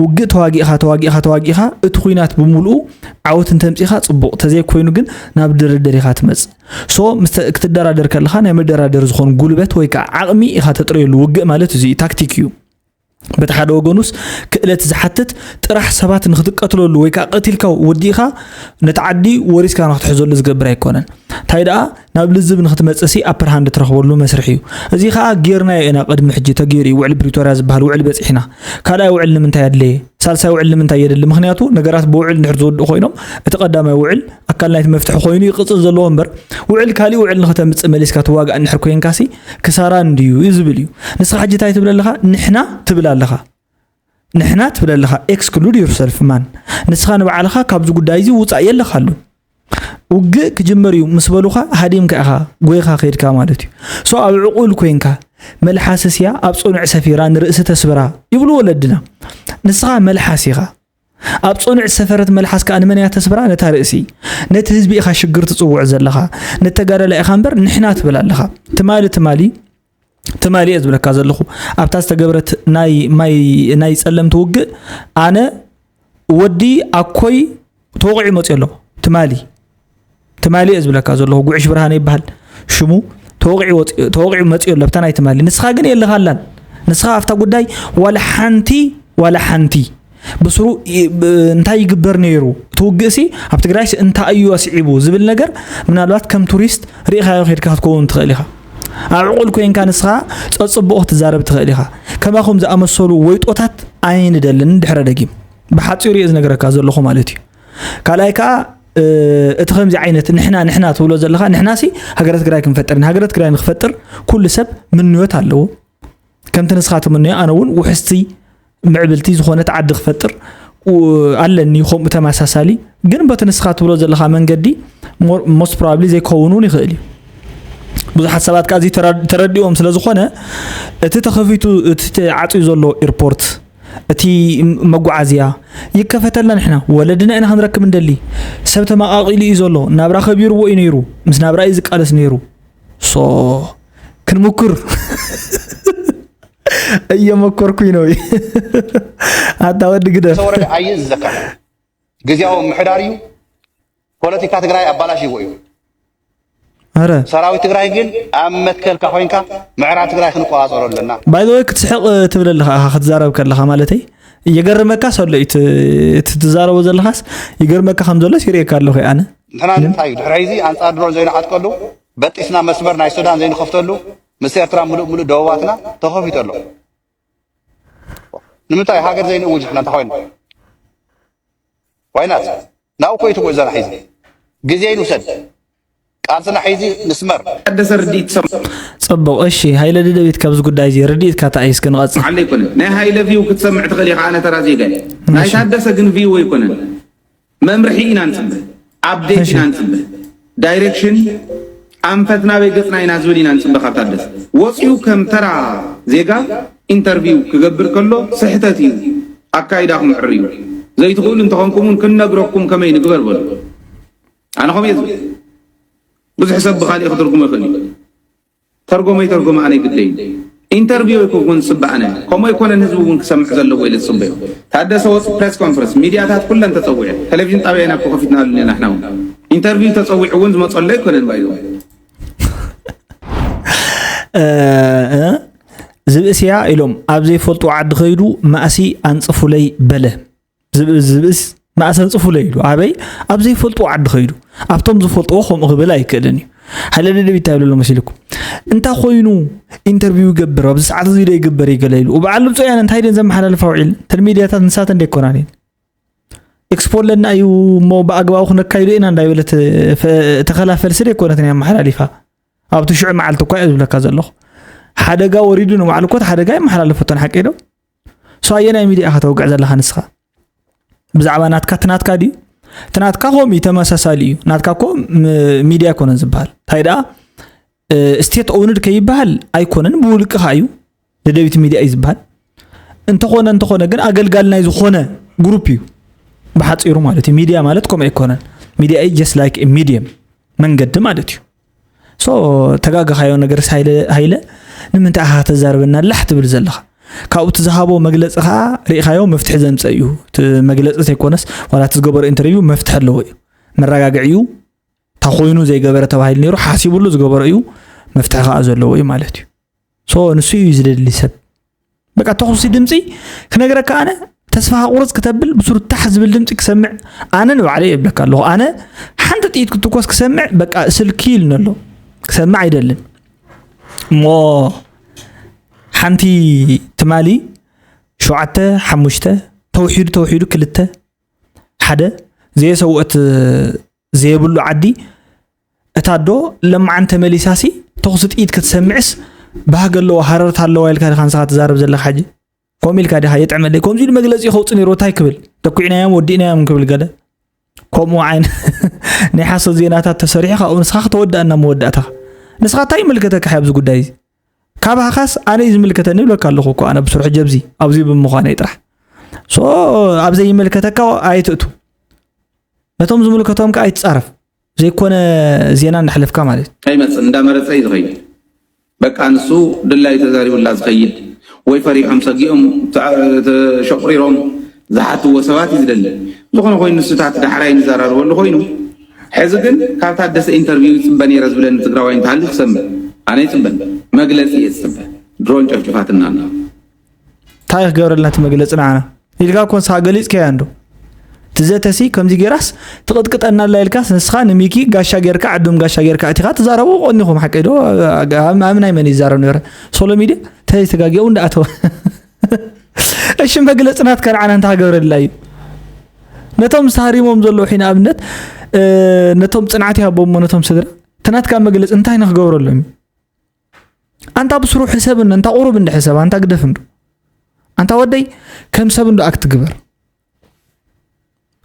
ውግእ ተዋጊእኻ፣ ተዋጊእኻ፣ ተዋጊእኻ፣ እቲ ኲናት ብምሉኡ ዓወት እንተምጺእኻ ጽቡቕ፣ ተዘይኮይኑ ግን ናብ ድርድር ኢኻ ትመጽእ። So ምስ ተ-፣ ክትደራደር ከለኻ ናይ መደራደር ዝኾን ጉልበት ወይ ከዓ ዓቕሚ ኢኻ ተጥርየሉ። ውግእ ማለት እዚ ታክቲክ እዩ። በቲ ሓደ ወገኑስ ክእለት ዝሓትት ጥራሕ ሰባት ንኽትቀትለሉ ወይ ከዓ ቀቲልካ ወዲእኻ ነቲ ዓዲ ወሪስካ ንኽትሕዘሉ ዝገብር ኣይኮነን። እንታይ ደኣ ናብ ልዝብ ንኽትመጽእሲ ኣፐር ሃንድ ትረኽበሉ መስርሕ እዩ። እዚ ኸኣ ጌርናዮ ኢና፣ ቅድሚ ሕጂ ተገይሩ እዩ። ውዕል ፕሪቶርያ ዝበሃል ውዕል በጺሕና። ካልኣይ ውዕል ንምንታይ ኣድለየ? ሳልሳይ ውዕል ንምንታይ የድሊ? ምኽንያቱ ነገራት ብውዕል እንድሕር ዝውድኡ ኮይኖም እቲ ቀዳማይ ውዕል ኣካል ናይቲ መፍትሒ ኮይኑ ይቕጽል ዘለዎ እምበር፣ ውዕል ካሊእ ውዕል ንኽተምጽእ መሊስካ ትዋጋእ እንድሕር ኮይንካሲ ክሳራ እንድዩ እዩ ዝብል እዩ። ንስኻ ሕጂ እንታይ ትብል ኣለኻ? ንሕና ትብል ኣለኻ። ንሕና ትብል ኣለኻ። Exclude yourself man። ንስኻ ንባዕልኻ ካብዚ ጉዳይ እዚ ውጻእ የለኻሉን። ውግእ ክጅመር እዩ ምስ በሉኻ ሃዲምካ ኢኻ፣ ጎይኻ ከይድካ ማለት እዩ። So ኣብ ዕቑል ኮይንካ፣ መልሓስስ እያ ኣብ ጽኑዕ ሰፊራ ንርእሲ ተስብራ ይብሉ ወለድና። ንስኻ መልሓስ ኢኻ። ኣብ ጽኑዕ ዝሰፈረት መልሓስ ከኣ ንመን እያ ተስብራ? ነታ ርእሲ። ነቲ ህዝቢ ኢኻ ሽግር ትጽውዕ ዘለኻ። ነቲ ተጋዳላይ ኢኻ እምበር ንሕና ትብል ኣለኻ። ትማሊ፣ ትማሊ፣ ትማሊ እየ ዝብለካ ዘለኹ። ኣብታ ዝተገብረት ናይ ማይ፣ ናይ ጸለምቲ ውግእ ኣነ ወዲ ኣኮይ ተወቒዑ መጽኡ ኣሎ። ትማሊ፣ ትማሊ እየ ዝብለካ ዘለኹ። ጉዕሽ ብርሃነ ይበሃል ሽሙ። ተወቒዑ ወጽ-፣ ተወቒዑ መጽኡ ኣሎ ኣብታ ናይ ትማሊ። ንስኻ ግን የለኻላን። ንስኻ ኣብታ ጉዳይ ዋላ ሓንቲ፣ ዋላ ሓንቲ ብስሩ ይ-፣ ብ-፣ እንታይ ይግበር ነይሩ? እቲ ውግእሲ ኣብ ትግራይስ እንታይ እዩ ኣስዒቡ ዝብል ነገር ምናልባት ከም ቱሪስት ርኢኻዮ ከይድካ ክትከውን ትኽእል ኢኻ። ኣብ ዕቑል ኮይንካ ንስኻ ጸጽብቑ ክትዛረብ ትኽእል ኢኻ። ከማኹም ዝኣመሰሉ ወይጦታት ኣይንደልን። ድሕረ ደጊም ብሓጺሩ እየ ዝነግረካ ዘለኹ ማለት እዩ። ካልኣይ ከኣ፣ እ፣ እቲ ከምዚ ዓይነት ንሕና፣ ንሕና ትብሎ ዘለኻ፣ ንሕናሲ ሃገረ ትግራይ ክንፈጥር ኢና። ሃገረ ትግራይ ንክፈጥር ኩሉ ሰብ ምንዮት ኣለዎ። ከምቲ ንስኻ ትምንዮ፣ ኣነ እውን ውሕስቲ ምዕብልቲ ዝኾነት ዓዲ ክፈጥር፣ ኡ፣ ኣለኒ፣ ከምኡ ተመሳሳሊ። ግን በቲ ንስኻ ትብሎ ዘለኻ መንገዲ ሞ-፣ most probably ዘይከውን እውን ይኽእል እዩ። ብዙሓት ሰባት ከኣ እዚ ተራ-፣ ተረዲኦም ስለ ዝኾነ፣ እቲ ተኸፊቱ፣ እቲ ተዓጽዩ ዘሎ ኤርፖርት፣ እቲ ም-፣ መጓዓዝያ ይከፈተልና፣ ንሕና ወለድና ኢና ክንረክብ እንደሊ። ሰብ ተመቓቒሉ እዩ ዘሎ፣ ናብራ ከቢርዎ እዩ ነይሩ፣ ምስ ናብራ እዩ ዝቃለስ ነይሩ። So ክንምኩር እየመኮርኩ ነው። ኣታ ወዲ ግደፍ። ወረደ ኣየዝዘካ ግዜያዊ ምሕዳር እዩ። ፖለቲካ ትግራይ ኣባላሽዎ እዩ። ኣረ ሰራዊት ትግራይ ግን ኣብ መትከልካ ኮይንካ ምዕራብ ትግራይ ክንቆጻጸሮ ኣለና። By the way ክትስሕቕ ትብል ኣለኻ፣ ኣኻ ክትዛረብ ከለኻ ማለተይ። ይገርመካ ሰሎ እቲ፣ እቲ ትዛረቦ ዘለኻስ ይገርመካ ከም ዘሎ ሲርእየካ ኣለኹ ኣነ። ንሕና ግን እንታይ እዩ ድሕሪ ሕዚ ኣንጻር ድሮን ዘይንዓጥቀሉ፣ በጢስና መስመር ናይ ሱዳን ዘይንኸፍተሉ፣ ምስ ኤርትራ ምሉእ ምሉእ ደቡባትና ተኸፊቱ ኣሎ። ንምንታይ ሃገር ዘይንእውጅ ንሕና እንታይ ኮይኑ? ዋይናት ናብኡ ኮይቱ ጉዕዞና ሒዚ ግዜ ይንውሰድ። ቃልስና ሒዚ ንስመር። ታደሰ ርድኢት ትሰምዕ? ጽቡቕ፣ እሺ፣ ሃይለ ደደቢት ካብዚ ጉዳይ እዚ ርድኢትካ እንታይ እዩ? እስኪ ንቐጽል። መዓለ ኣይኮነን። ናይ ሃይለ ቪው ክትሰምዕ ትኽእል ኢኻ፣ ኣነ ተራ ዜጋ እየ። ናይ እሺ። ታደሰ ግን ቪው ኣይኮነን። መምርሒ ኢና ንጽበ፣ ኣፕዴት እሺ። ኢና ንጽበ። ዳይሬክሽን፣ ኣንፈት ናበይ ገጽና ኢና ዝብል ኢና ንጽበ ካብ ታደሰ። ወጺኡ ከም ተራ ዜጋ ኢንተርቪው ክገብር ከሎ ስሕተት እዩ፣ ኣካይዳኹም ሕርዩ። ዘይትኽእሉ እንተኾንኩም እውን ክንነግረኩም ከመይ ንግበር በሉ። ኣነ ከምኡ እየ ዝብል። ብዙሕ ሰብ ብኻሊእ ክትርጉሞ ይኽእል እዩ። ተርጎሞ ይተርጎሞ ኣነ ግደይ። ኢንተርቪው ኣይኮንኩን ዝጽበ ኣነ። ከምኡ ኣይኮነን ህዝቢ እውን ክሰምዕ ዘለዎ ኢለ ዝጽበዮ። ታደሰ ወጽ ፕሬስ ኮንፈረንስ፣ ሚድያታት ኩለን ተጸዊዐ። ቴሌቪዥን ጣብያ ኢና እኮ ከፊትናሉ ነና ንሕና እውን። ኢንተርቪው ተጸዊዑ እውን ዝመጸሉ ኣይኮነን ባይዞ። እ፣ እ፣ ዝብእስያ ኢሎም ኣብ ዘይፈልጡ ዓዲ ኸይዱ ማእሲ ኣንጽፉለይ በለ። ዝብ-፣ ዝብእስ ማእሲ ኣንጽፉለይ ኢሉ ኣበይ? ኣብ ዘይፈልጡ ዓዲ ኸይዱ። ኣብቶም ዝፈልጥዎ ከምኡ ክብል ኣይክእልን እዩ። ሃይለ ደደቢት እንታይ ይብለሎ መሲልኩም? እንታይ ኮይኑ ኢንተርቪው ይገብር? ኣብዚ ሰዓት እዚ ዶ ይግበር እዩ ገለ ኢሉ። በዓል ድምፂ ወያነ እንታይ ደን ዘመሓላልፋ ውዒል? እተን ሚድያታት ንሳተን ዶ ኣይኮናን እየን? ኤክስፖ ኣለና እዩ እሞ ብኣግባቡ ክነካይዶ ኢና እንዳይበለት ፈ-፣ ተኸላ ፈልሲ ዶ ኣይኮነትን እያ ኣመሓላሊፋ? ኣብቲ ሽዑ መዓልቲ እኳ እየ ዝብለካ ዘለኹ። ሓደጋ ወሪዱ ንባዕሉ እኮ እቲ ሓደጋ የመሓላለፈቶን ሓቂ ዶ? ሶ ኣየናይ ሚድያ ኢኻ ተወግዕ ዘለኻ ንስኻ? ብዛዕባ ናትካ፣ እቲ ናትካ ድዩ? እቲ ናትካ ከምኡ እዩ፣ ተመሳሳሊ እዩ። ናትካ እኮ ም- ሚድያ ኣይኮነን ዝበሃል። እንታይ ደኣ ስቴት ኦውንድ ከይበሃል ኣይኮነን፣ ብውልቅኻ እዩ። ደደቢት ሚድያ እዩ ዝበሃል። እንተኾነ እንተኾነ ግን ኣገልጋሊ ናይ ዝኾነ ግሩፕ እዩ ብሓፂሩ ማለት እዩ። ሚድያ ማለት ከምኡ ኣይኮነን። ሚድያ እዩ just like ሚድየም፣ መንገዲ ማለት እዩ። ሶ ተጋገኻዮ ነገር ሃይለ ሃይለ ንምንታይ ኣኻ ተዛርበና ላሕ ትብል ዘለኻ? ካብኡ ትዝሃቦ መግለፂ ከዓ ርኢኻዮ መፍትሒ ዘምፀ እዩ። እቲ መግለፂ ዘይኮነስ ዋላ እቲ ዝገበሮ ኢንተርቪው መፍትሒ ኣለዎ እዩ። መረጋግዒ እዩ። እንታ ኮይኑ ዘይገበረ ተባሂሉ ነይሩ ሓሲቡሉ ዝገበሮ እዩ። መፍትሒ ከዓ ዘለዎ እዩ ማለት እዩ። ሶ ንሱ እዩ ዝደሊ ሰብ። በቃ ተኹሲ ድምፂ ክነግረካ ኣነ ተስፋ ቁርፅ ክተብል ብስሩ ታሕ ዝብል ድምፂ ክሰምዕ ኣነ ንባዕለይ የብለካ ኣለኹ። ኣነ ሓንቲ ጥይት ክትኮስ ክሰምዕ በቃ ስልኪ ኢሉኒ ኣሎ። ክሰምዕ ኣይደልን እሞ ሓንቲ ትማሊ ሸውዓተ ሓሙሽተ ተውሒዱ ተውሒዱ ክልተ ሓደ ዘየሰውአት ዘየብሉ ዓዲ እታ ኣዶ ለማዓን ተመሊሳሲ ተኹሲ ጥይት ክትሰምዕስ ባህጊ ኣለዋ ሃረርታ ኣለዋ ኢልካ ዲኻ ንስኻ ትዛረብ ዘለኻ ሕጂ? ከምኡ ኢልካ ዲኻ የጥዕመለይ ከምዚ ኢሉ መግለፂ ከውፅእ ነይሩ እንታይ ክብል ተኩዕናዮም ወዲእናዮም ክብል ገለ ከምኡ ዓይን ናይ ሓሶት ዜናታት ተሰሪሑ ካብኡ ንስኻ ከተወድኣና መወዳእታኻ ንስኻ እንታይ ይምልከተካ ሕያ ኣብዚ ጉዳይ እዚ? ካባኻስ ኣነ እዩ ዝምልከተኒ ይብለካ ኣለኹ እኮ ኣነ ብስርሑ ጀብዚ ኣብዚ ብምዃነይ ጥራሕ ሶ ኣብ ዘይምልከተካ ኣይትእቱ ነቶም ዝምልከቶም ከኣ ኣይትጻረፍ ዘይኮነ ዜና እንዳሕለፍካ ማለት እዩ። ኣይመጽእን እንዳመረጸ እዩ ዝኸይድ። በቃ ንሱ ድላዩ ተዛሪቡላ ዝኸይድ ወይ ፈሪሖም ሰጊኦም ተሸቑሪሮም ዝሓትዎ ሰባት እዩ ዝደሊ። ዝኾነ ኮይኑ ንስታት ዳሕራይ ንዘራረበሉ ኮይኑ ሕዚ ግን ካብ ታደሰ ኢንተርቪው ይጽበ ነይረ ዝብለኒ ትግራዋይ እንተሃልዩ ክሰምዕ ኣነ ይጽበን መግለጺ እየ ዝጽበ። ድሮን ጨፍጭፋትና ኣላ። እንታይ ክገብረልና እቲ መግለጺ ንዓና ኢልካ እኮ ንስኻ ገሊጽካያ እንዶ ትዘተሲ ከምዚ ጌራስ ትቕጥቅጠና ኣላ ኢልካስ ንስኻ ንሚኪ ጋሻ ጌርካ ዓዶም ጋሻ ጌርካ እቲኻ ትዛረቡ ቀኒኹም ሓቀይ ዶ ኣብ ናይ መን ይዛረብ ነረ ሶሎ ሚድያ ተይ ተጋጊኡ እንዳኣተወ እሺ መግለጺ ናትካ ንዓና እንታይ ክገብረልና እዩ ነቶም ዝሃሪሞም ዘለዉ ሒና ኣብነት ነቶም ጽንዓት ይሃቦሞ ነቶም ስድራ ተናትካ መግለጺ እንታይ ንክገብረሎም እዩ ኣንታ ብስሩ ሕሰብ እንዶ ኣንታ ቁሩብ እንዶ ሕሰብ ኣንታ ግደፍ እንዶ ኣንታ ወደይ ከም ሰብ እንዶ ኣክት ግበር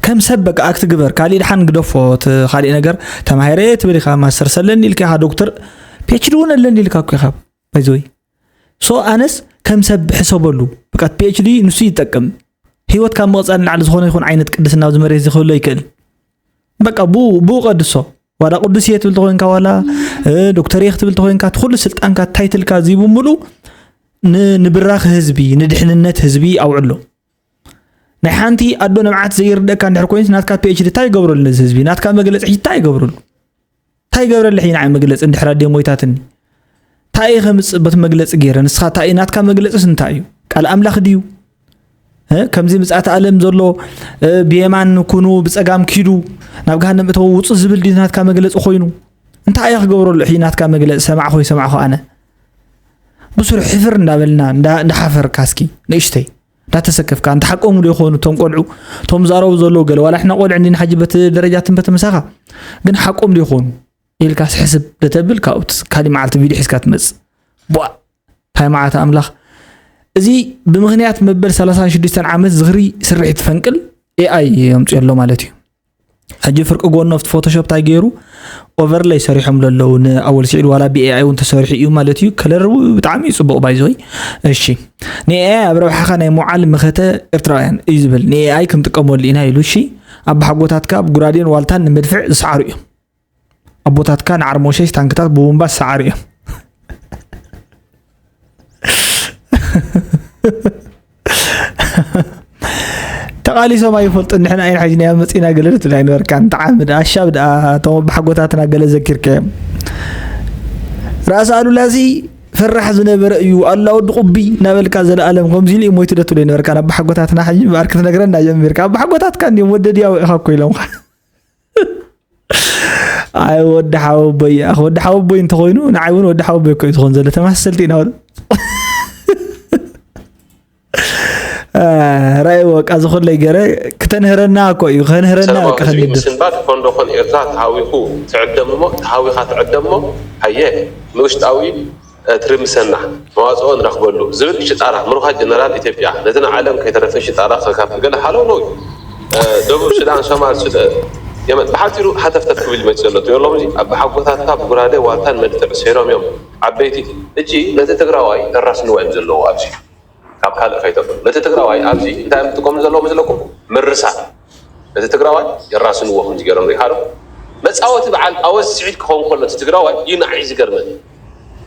ከም ሰብ በቃ ኣክት ግበር ካሊእ ድሓን ግደፎ እቲ ካሊእ ነገር ተማሂረ ትብል ኢኻ ማስተርስ ኣለኒ ኢልካ ኢኻ ዶክተር ፒኤችዲ እውን ኣለኒ ኢልካ እኮ ኢኻ ባይዘወይ ሶ ኣነስ ከም ሰብ ሕሰበሉ በቃ ፒኤችዲ ንሱ ይጠቅም ህይወት ካብ ምቕጻል ንላዕሊ ዝኾነ ይኹን ዓይነት ቅድስና ኣብዚ መሬት እዚ ክህሉ ኣይክእል በቃ ብኡ ብኡ ቀድሶ ዋላ ቅዱስ እየ ትብል ተኮይንካ ዋላ ዶክተር እየ ክትብል ተኮይንካ እቲ ኩሉ ስልጣንካ ታይትልካ እዚ ብምሉእ ንብራኽ ህዝቢ ንድሕንነት ህዝቢ ኣውዕሎ ናይ ሓንቲ ኣዶ ንብዓት ዘይርደእካ እንድሕር ኮይኑስ ናትካ ፒኤችዲ እንታይ ይገብረሉ ነዚ ህዝቢ ናትካ መግለፂ ሕጂ እንታይ ይገብረሉ እንታይ ይገብረልሕ እዩ ንዓይ መግለፂ እንድሕር ኣደ ሞይታትኒ እንታይ እየ ከምፅእ በቲ መግለፂ ገይረ ንስኻ እንታይ እዩ ናትካ መግለፂስ እንታይ እዩ ቃል ኣምላኽ ድዩ ከምዚ ምጽኣት ኣለም ዘሎ ብየማን ኩኑ ብጸጋም ኪዱ ናብ ገሃነም እተው ውጹ ዝብል ድዩ ናትካ መግለጺ ኮይኑ እንታይ እየ ክገብረሉ ሕጂ ናትካ መግለጺ ሰማዕኹ ይሰማዕኹ ኣነ ብሱር ሕፍር እንዳበልና እንዳሓፈርካ እስኪ ንእሽተይ እንዳተሰከፍካ እንተ ሓቆም ዶ ይኾኑ እቶም ቆልዑ እቶም ዛረቡ ዘለዉ ገለ ዋላ ሕና ቆልዑ እንዲና ሓጂ በቲ ደረጃ ትንበት ምሳኻ ግን ሓቆም ዶ ይኾኑ ኢልካስ ሕስብ ደተብል ካብኡት ካሊእ መዓልቲ ቪድዮ ሒዝካ ትመጽእ ቧእ ታይ መዓት ኣምላኽ እዚ ብምኽንያት መበል ሰላሳን ሽዱሽተን ዓመት ዝኽሪ ስርሒት ፈንቅል ኤኣይ የምፅኦ ኣሎ ማለት እዩ ሕጂ ፍርቂ ጎኖ ኣብቲ ፎቶሾፕ ታይ ገይሩ ኦቨርለይ ሰሪሖም ለለዉ ንኣወል ስዒድ ዋላ ብኤኣይ እውን ተሰሪሑ እዩ ማለት እዩ ከለር ብጣዕሚ እዩ ፅቡቅ ባይዘወይ እሺ ንኤኣይ ኣብ ረብሓኻ ናይ ምውዓል መኸተ ኤርትራውያን እዩ ዝብል ንኤኣይ ክንጥቀመሉ ኢና ኢሉ እሺ ኣባሓጎታትካ ብጉራዴን ዋልታን ንመድፍዕ ዝሰዓሩ እዮም ኣቦታትካ ንዓርሞሸሽ ታንክታት ብቡምባ ዝሰዓሩ እዮም ተቃሊሶም ኣይፈልጡን ንሕና ኢና ሕጂ ናይ መፂና ገለ ትብል ኣይነበርካን ጠዓሚ ደኣ ኣሻብ ደኣ እቶም ኣቦሓጎታትና ገለ ዘኪርካዮም ራእሲ ኣሉላ እዚ ፈራሕ ዝነበረ እዩ ኣላ ወዲ ቁቢ እናበልካ ዘለኣለም ከምዚ ኢሉ እዩ ሞይቱ ዶ ትብሎ ይነበርካ ኣቦሓጎታትና ሕጂ እምበኣር ክትነግረና ጀሚርካ ኣቦሓጎታትካ እንዲዮም ወደ ድያው ኢኻ እኮ ኢሎምካ ኣይ ወዲ ሓወቦይ ኣኽ ወዲ ሓወቦይ እንተኾይኑ ንዓይ እውን ወዲ ሓወቦይ እኮ እዩ ዝኾን ዘሎ ተመሳሰልቲ ኢና ወሉ ራእይ ወቃ ዝኾለይ ገረ ክተንህረና እኮ እዩ ከንህረና ሰላማዊ ህዝቢ ከንድፍ ምስንባድ ኮንዶ ኮን ኤርትራ ተሃዊኹ ትዕደም እሞ ተሃዊኻ ትዕደም እሞ ሃየ ንውሽጣዊ ትርምሰና መዋፅኦ ንረኽበሉ ዝብል ሽጣራ ምሩኻት ጀነራል ኢትዮጵያ ነቲ ንዓለም ከይተረፈ ሽጣራ ከካፍል ገለ ሓለው ነው። ደቡብ ሱዳን፣ ሶማል፣ ሱዳን፣ የመን ብሓፂሩ ሃተፍተፍ ክብል ይመፅእ ዘሎ ትብሎም እዚ ኣብ ሓጎታትካ ብጉራደ ዋልታን መድፍዕ ሰይሮም እዮም ዓበይቲ። እጂ ነቲ ትግራዋይ ተራስንዋ እዮም ዘለዎ ኣብዚ ካብ ካልእ ከይተፍሉ ነቲ ትግራዋይ ኣብዚ እንታይ እዮም ዝጥቀሙ ዘለዉ መስለኩም? ምርሳን ነቲ ትግራዋይ የራስንዎ ከምዚ ገይሮም ሪኢኻ ዶ? መፃወቲ በዓል ኣወዝ ስዒድ ክኸውን ከሎ እቲ ትግራዋይ እዩ ንዓይ ዝገርመኒ።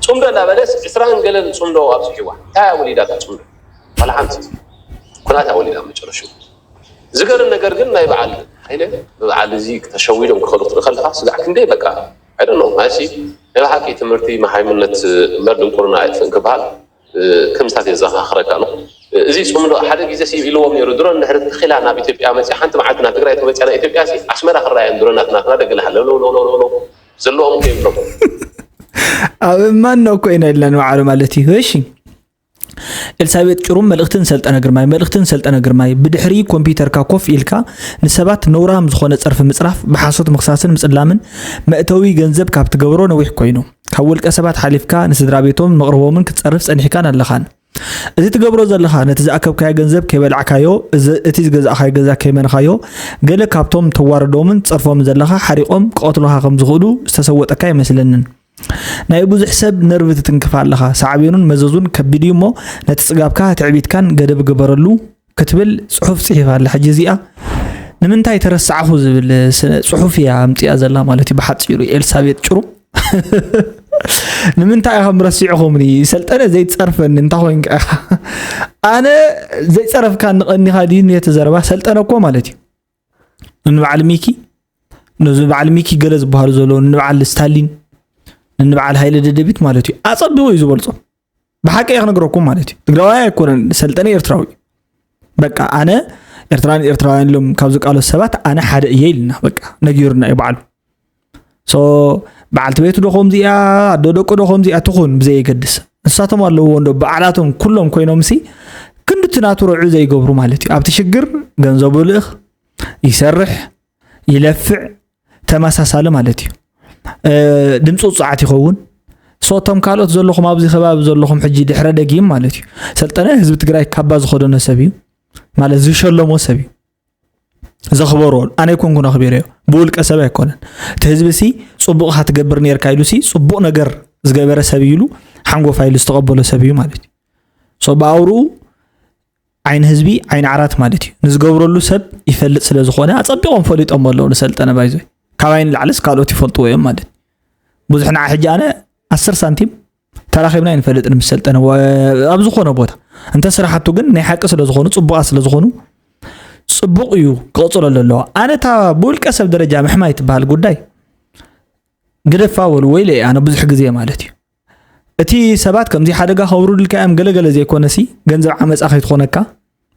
ፅምዶ እናበለስ ዕስራን ገለን ፅምዶ ኣብፅሒዋ እንታይ ወሊዳ እታ ፅምዶ? ዋላ ሓንቲ ኩናት ወሊዳ መጨረሽኡ። ዝገርም ነገር ግን ናይ በዓል ሃይለ ብበዓል እዚ ተሸዊዶም ክኸዱ ክትርኢ ከለኻ ስጋዕ ክንደይ በቃ I don't know ማለትሲ ናይ ብሓቂ ትምህርቲ መሃይምነት እምበር ድንቁርና ኣየጥፍእን ክበሃል ከምስታት የዘኻኽረካ ነው። እዚ ፅምዶ ሓደ ግዜ ሲ ኢልዎም ነይሩ ድሮን እንድሕር ተኺላ ናብ ኢትዮጵያ መፅያ ሓንቲ መዓልቲ ናብ ትግራይ ተመፅያ ናይ ኢትዮጵያ ሲ ኣስመራ ክረኣየን ድሮናት ናትና ደገ ለሃለውለውለውለውለው ዘለዎም ከይብሎም ኣብ እማን ነው እኮ ኢና ኢልና ንባዕሉ ማለት እዩ። እሺ ኤልሳቤጥ ጭሩም መልእኽትን ሰልጠነ ግርማይ መልእኽትን ሰልጠነ ግርማይ ብድሕሪ ኮምፒውተርካ ኮፍ ኢልካ ንሰባት ነውራም ዝኾነ ጸርፊ ምጽራፍ ብሓሶት ምኽሳስን ምጽላምን መእተዊ ገንዘብ ካብ ትገብሮ ነዊሕ ኮይኑ ካብ ውልቀ ሰባት ሓሊፍካ ንስድራ ቤቶም መቕርቦምን ክትጸርፍ ጸኒሕካን ኣለኻን እዚ ትገብሮ ዘለኻ ነቲ ዝኣከብካዮ ገንዘብ ከይበላዕካዮ እቲ ዝገዛእካዮ ገዛ ከይመንኻዮ ገለ ካብቶም ተዋርዶምን ትጸርፎምን ዘለኻ ሓሪቖም ክቐትሉኻ ከም ዝኽእሉ ዝተሰወጠካ ኣይመስለንን ናይ ብዙሕ ሰብ ነርቭ ትትንክፍ ኣለኻ። ሳዕቤኑን መዘዙን ከቢድ እዩ እሞ ነቲ ጽጋብካ ትዕቢትካን ገደብ ግበረሉ ክትብል ጽሑፍ ጽሒፋ ኣላ። ሕጂ እዚኣ ንምንታይ ተረሳዕኹ ዝብል ጽሑፍ እያ ኣምጽኣ ዘላ ማለት እዩ። ብሓጺሩ ኤልሳቤጥ ጭሩ ንምንታይ ኢኹም ረሲዕኹምኒ? ሰልጠነ ዘይትጸርፈኒ እንታይ ኮይንካ ኢኻ? ኣነ ዘይጸረፍካ ንቐኒኻ ድዩ ነቲ ዘረባ ሰልጠነ እኮ ማለት እዩ። ንበዓል ሚኪ ነዚ በዓል ሚኪ ገለ ዝበሃሉ ዘለዉ ንበዓል ስታሊን ንበዓል ሃይለ ደደቢት ማለት እዩ ኣጸቢቑ እዩ ዝበልጾም ብሓቂ እየ ክነግረኩም ማለት እዩ ትግራዋይ ኣይኮነን ሰልጠነ ኤርትራዊ በቃ ኣነ ኤርትራን ኤርትራውያን ኢሎም ካብ ዝቃለሱ ሰባት ኣነ ሓደ እየ ኢልና በቃ ነጊሩና እዩ በዓሉ so በዓልቲ ቤቱ ዶ ከምዚኣ ኣዶ ደቁ ዶ ከምዚኣ ትኹን ብዘየገድስ ንሳቶም ኣለውዎ እንዶ በዓላቶም ኩሎም ኮይኖም ሲ ክንድቲ ናቱ ረዑ ዘይገብሩ ማለት እዩ ኣብቲ ሽግር ገንዘቡ ልእኽ ይሰርሕ ይለፍዕ ተመሳሳሊ ማለት እዩ ድምፂ ውፅዓት ይኸውን so እቶም ካልኦት ዘለኹም ኣብዚ ከባቢ ዘለኹም ሕጂ ድሕረ ደጊም ማለት እዩ ሰልጠነ ህዝቢ ትግራይ ካባ ዝኸደኖ ሰብ እዩ ማለት ዝሸለሞ ሰብ እዩ ዘኽበሮ ኣነ ይኮንኩን ኣኽቢረዮ ብውልቀ ሰብ ኣይኮነን እቲ ህዝቢ ሲ ፅቡቕ ካ ትገብር ነርካ ኢሉ ሲ ፅቡቕ ነገር ዝገበረ ሰብ እዩ ኢሉ ሓንጎፋ ኢሉ ዝተቐበሎ ሰብ እዩ ማለት እዩ so ብኣውርኡ ዓይኒ ህዝቢ ዓይኒ ዓራት ማለት እዩ ንዝገብረሉ ሰብ ይፈልጥ ስለ ዝኾነ ኣፀቢቖም ፈሊጦም ኣለዉ ንሰልጠነ ባይዞይ ካባይ ንላዕልስ ካልኦት ይፈልጥዎ እዮም ማለት ብዙሕ ንዓ ሕጂ ኣነ ኣስር ሳንቲም ተራኺብና ይንፈልጥ ንምሰልጠነ ኣብ ዝኾነ ቦታ እንተ ስራሕቱ ግን ናይ ሓቂ ስለ ዝኾኑ ፅቡቓት ስለ ዝኾኑ ፅቡቕ እዩ ክቕፅሎ ዘለዎ ኣነ እታ ብውልቀ ሰብ ደረጃ ምሕማይ ትበሃል ጉዳይ ግደፋ በሉ ወይ ለይ ኣነ ብዙሕ ግዜ ማለት እዩ እቲ ሰባት ከምዚ ሓደጋ ከውርዱልካ እዮም ገለገለ ዘይኮነሲ ገንዘብ ዓመፃ ከይትኾነካ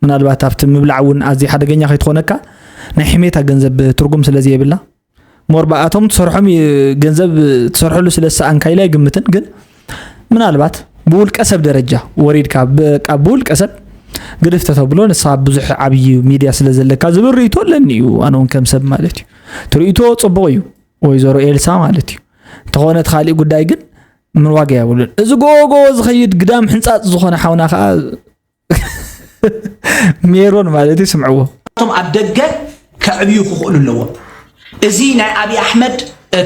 ምናልባት ኣብቲ ምብላዕ እውን ኣዝዩ ሓደገኛ ከይትኾነካ ናይ ሕሜታ ገንዘብ ትርጉም ስለ ዘየብላ ሞር ብኣቶም ትሰርሖም ገንዘብ ትሰርሐሉ ስለ ዝሰኣንካ ኢለ ኣይግምትን ግን ምናልባት ብውልቀ ሰብ ደረጃ ወሪድካ በቃ ብውልቀ ሰብ ግድፍ ተተብሎ ንስኻ ብዙሕ ዓብዪ ሚድያ ስለ ዘለካ ዝብል ርእይቶ ኣለኒ እዩ ኣነ እውን ከም ሰብ ማለት እዩ ትርእይቶ ፅቡቕ እዩ ወይዘሮ ኤልሳ ማለት እዩ እንተኾነ እቲ ካሊእ ጉዳይ ግን ምን ዋጋ የብሉን እዚ ጎጎ ዝኸይድ ግዳም ሕንፃፅ ዝኾነ ሓውና ከዓ ሜሮን ማለት እዩ ስምዕዎ እቶም ኣብ ደገ ከዕብዩ ክኽእሉ ኣለዎም። እዚ ናይ ኣብይ ኣሕመድ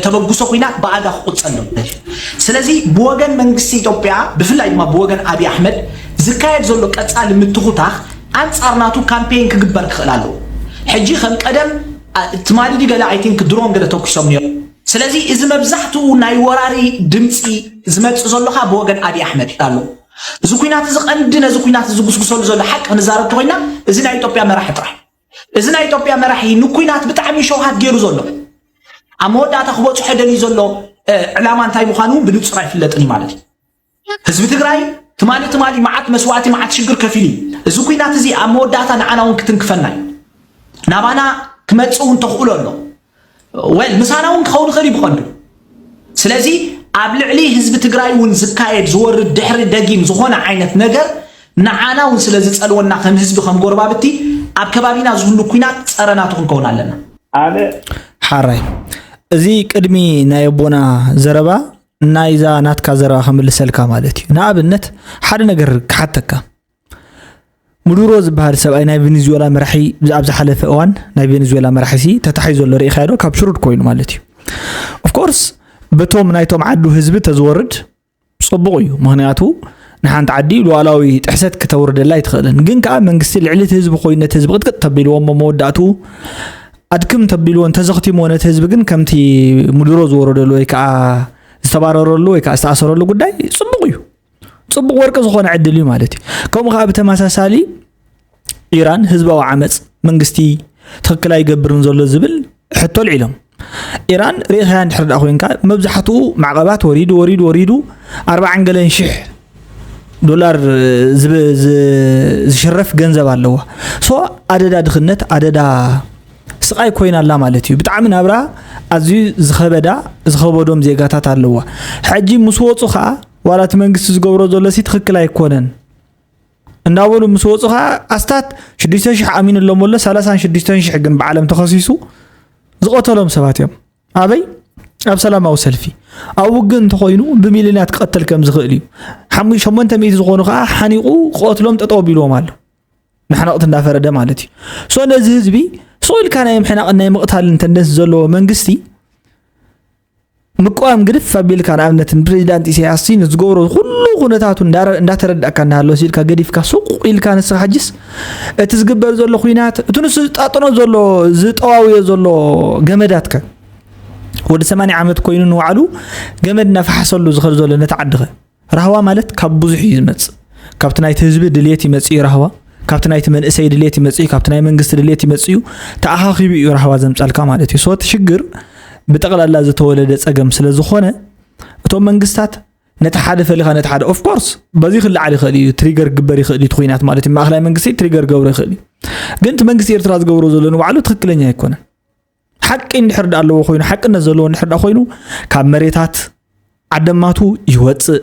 ተበግሶ ኲናት ብኣጋ ክቑጸር ኣለዎ። ስለዚ ብወገን መንግስቲ ኢትዮጵያ ብፍላይ ድማ ብወገን ኣብይ ኣሕመድ ዝካየድ ዘሎ ቀጻሊ ምትኹታኽ ኣንጻር ናቱ ካምፔን ክግበር ክኽእል ኣለዎ። ሕጂ ከም ቀደም ትማሊ ድዩ ገለ I think ድሮን ገለ ተኩሶም ነይሮም። ስለዚ እዚ መብዛሕትኡ ናይ ወራሪ ድምጺ ዝመጽእ ዘሎ ከኣ ብወገን ኣብይ ኣሕመድ ኣሎ። እዚ ኲናት እዚ ቀንዲ ነዚ ኲናት ዝጉስጉሰሉ ዘሎ ሓቂ ክንዛረብ ተኾይና እዚ ናይ ኢትዮጵያ መራሒ ጥራሕ እዚ ናይ ኢትዮጵያ መራሒ ንኲናት ብጣዕሚ ሸውሃት ገይሩ ዘሎ ኣብ መወዳእታ ክበፅሖ ደልዩ ዘሎ ዕላማ እንታይ ምዃኑ እውን ብንፁር ኣይፍለጥን እዩ ማለት እዩ። ህዝቢ ትግራይ ትማሊ ትማሊ መዓት መስዋእቲ መዓት ሽግር ከፊሉ እዩ። እዚ ኲናት እዚ ኣብ መወዳእታ ንዓና እውን ክትንክፈና እዩ። ናባና ክመፅእ እውን ተኽእሎ ኣሎ። ወል ምሳና እውን ክኸውን ይኽእል እዩ ብቐንዱ። ስለዚ ኣብ ልዕሊ ህዝቢ ትግራይ እውን ዝካየድ ዝወርድ ድሕሪ ደጊም ዝኾነ ዓይነት ነገር ንዓና እውን ስለ ዝፀልወና ከም ህዝቢ ከም ጎረባብቲ ኣብ ከባቢና ዝህሉ ኲናት ፀረ ናቱ ክንከውን ኣለና። ኣነ ሓራይ እዚ ቅድሚ ናይ ኣቦና ዘረባ ናይዛ ናትካ ዘረባ ከምልሰልካ ማለት እዩ። ንኣብነት ሓደ ነገር ክሓተካ። ሙዱሮ ዝበሃል ሰብኣይ ናይ ቬኔዙዌላ መራሒ፣ ኣብ ዝሓለፈ እዋን ናይ ቬኔዙዌላ መራሒ ሲ ተታሒዙ ዘሎ ርኢኻዮ ዶ? ካብ ሽሩድ ኮይኑ ማለት እዩ። ኦፍኮርስ በቶም ናይቶም ዓዱ ህዝቢ ተዝወርድ ጽቡቕ እዩ። ምኽንያቱ ንሓንቲ ዓዲ ሉዓላዊ ጥሕሰት ክተውርደላ ኣይትኽእልን። ግን ከኣ መንግስቲ ልዕሊ እቲ ህዝቢ ኮይኑ ነቲ ህዝቢ ቅጥቅጥ ተቢልዎ እሞ መወዳእትኡ ኣድክም ተቢልዎ እንተዘኽቲምዎ ነቲ ህዝቢ ግን ከምቲ ሙድሮ ዝወረደሉ ወይ ከኣ ዝተባረረሉ ወይ ከኣ ዝተኣሰረሉ ጉዳይ ጽቡቕ እዩ። ጽቡቕ ወርቂ ዝኾነ ዕድል እዩ ማለት እዩ። ከምኡ ከኣ ብተመሳሳሊ ኢራን ህዝባዊ ዓመጽ መንግስቲ ትኽክል ኣይገብርን ዘሎ ዝብል ሕቶ ኣልዒሎም። ኢራን ርኢኻያ እንድሕር ደኣ ኮይንካ መብዛሕትኡ ማዕቐባት ወሪዱ ወሪዱ ወሪዱ ኣርባዓን ገለን ሽሕ ዶላር ዝብ- ዝ- ዝሽረፍ ገንዘብ ኣለዋ። ሶ ኣደዳ ድኽነት ኣደዳ ስቓይ ኮይና ኣላ ማለት እዩ። ብጣዕሚ ናብራ ኣዝዩ ዝኸበዳ ዝኸበዶም ዜጋታት ኣለዋ። ሕጂ ምስ ወፁ ከዓ ዋላ እቲ መንግስቲ ዝገብሮ ዘሎ ሲ ትኽክል ኣይኮነን እንዳበሉ ምስ ወፁ ከዓ ኣስታት ሽዱሽተ ሽሕ ኣሚኑ ኣለሞ ኣሎ ሰላሳን ሽዱሽተን ሽሕ ግን ብዓለም ተኸሲሱ ዝቐተሎም ሰባት እዮም። ኣበይ? ኣብ ሰላማዊ ሰልፊ ኣብ ውግእ እንተኾይኑ ብሚልዮናት ክቐተል ከም ዝኽእል እዩ። ሓሙ- ሸሞንተ ሚእቲ ዝኾኑ ከዓ ሓኒቑ ክቐትሎም ጠጠው ኣቢልዎም ኣሎ። ንሕነቕቲ እንዳፈረደ ማለት እዩ። ሶ ነዚ ህዝቢ ስቕ ኢልካ ናይ ምሕናቕን ናይ ምቕታልን ተንደንስ ዘለዎ መንግስቲ ምቅዋም ግድፍ ኣቢልካ ንኣብነት ንፕሬዚዳንት ኢሳያስ ሲ ንዝገብሮ ኩሉ ኩነታቱ እንዳረ- እንዳተረዳእካ እናሃለወ ሲልካ ገዲፍካ ሱቕ ኢልካ ንስኻ ሕጅስ እቲ ዝግበር ዘሎ ኩናት እቲ ንሱ ዝጣጥኖ ዘሎ ዝጠዋውዮ ዘሎ ገመዳትከ ወዲ ሰማንያ ዓመት ኮይኑ ንባዕሉ ገመድ እናፈሓሰሉ ዝኸድ ዘሎ ነቲ ዓድኸ ራህዋ ማለት ካብ ብዙሕ እዩ ዝመጽእ። ካብቲ ናይቲ ህዝቢ ድልየት ይመጽእ እዩ ራህዋ፣ ካብቲ ናይቲ መንእሰይ ድልየት ይመጽእ እዩ፣ ካብቲ ናይ መንግስቲ ድልየት ይመጽእ እዩ። ተኣኻኺቡ እዩ ራህዋ ዘምጻልካ ማለት እዩ። ሶ እቲ ሽግር ብጠቕላላ ዝተወለደ ጸገም ስለ ዝኾነ እቶም መንግስታት ነቲ ሓደ ፈሊኻ ነቲ ሓደ ኦፍኮርስ በዚ ክለዓል ይኽእል እዩ፣ ትሪገር ክግበር ይኽእል እዩ እቲ ኩናት ማለት እዩ። ማእኸላይ መንግስቲ ትሪገር ክገብሮ ይኽእል እዩ። ግን እቲ መንግስቲ ኤርትራ ዝገብሮ ዘሎ ንባዕሉ ትኽክለኛ ኣይኮነን። ሓቂ እንድሕር ዳ ኣለዎ ኮይኑ ሓቅነት ዘለዎ እንድሕር ዳ ኮይኑ ካብ መሬታት ዓደማቱ ይወፅእ፣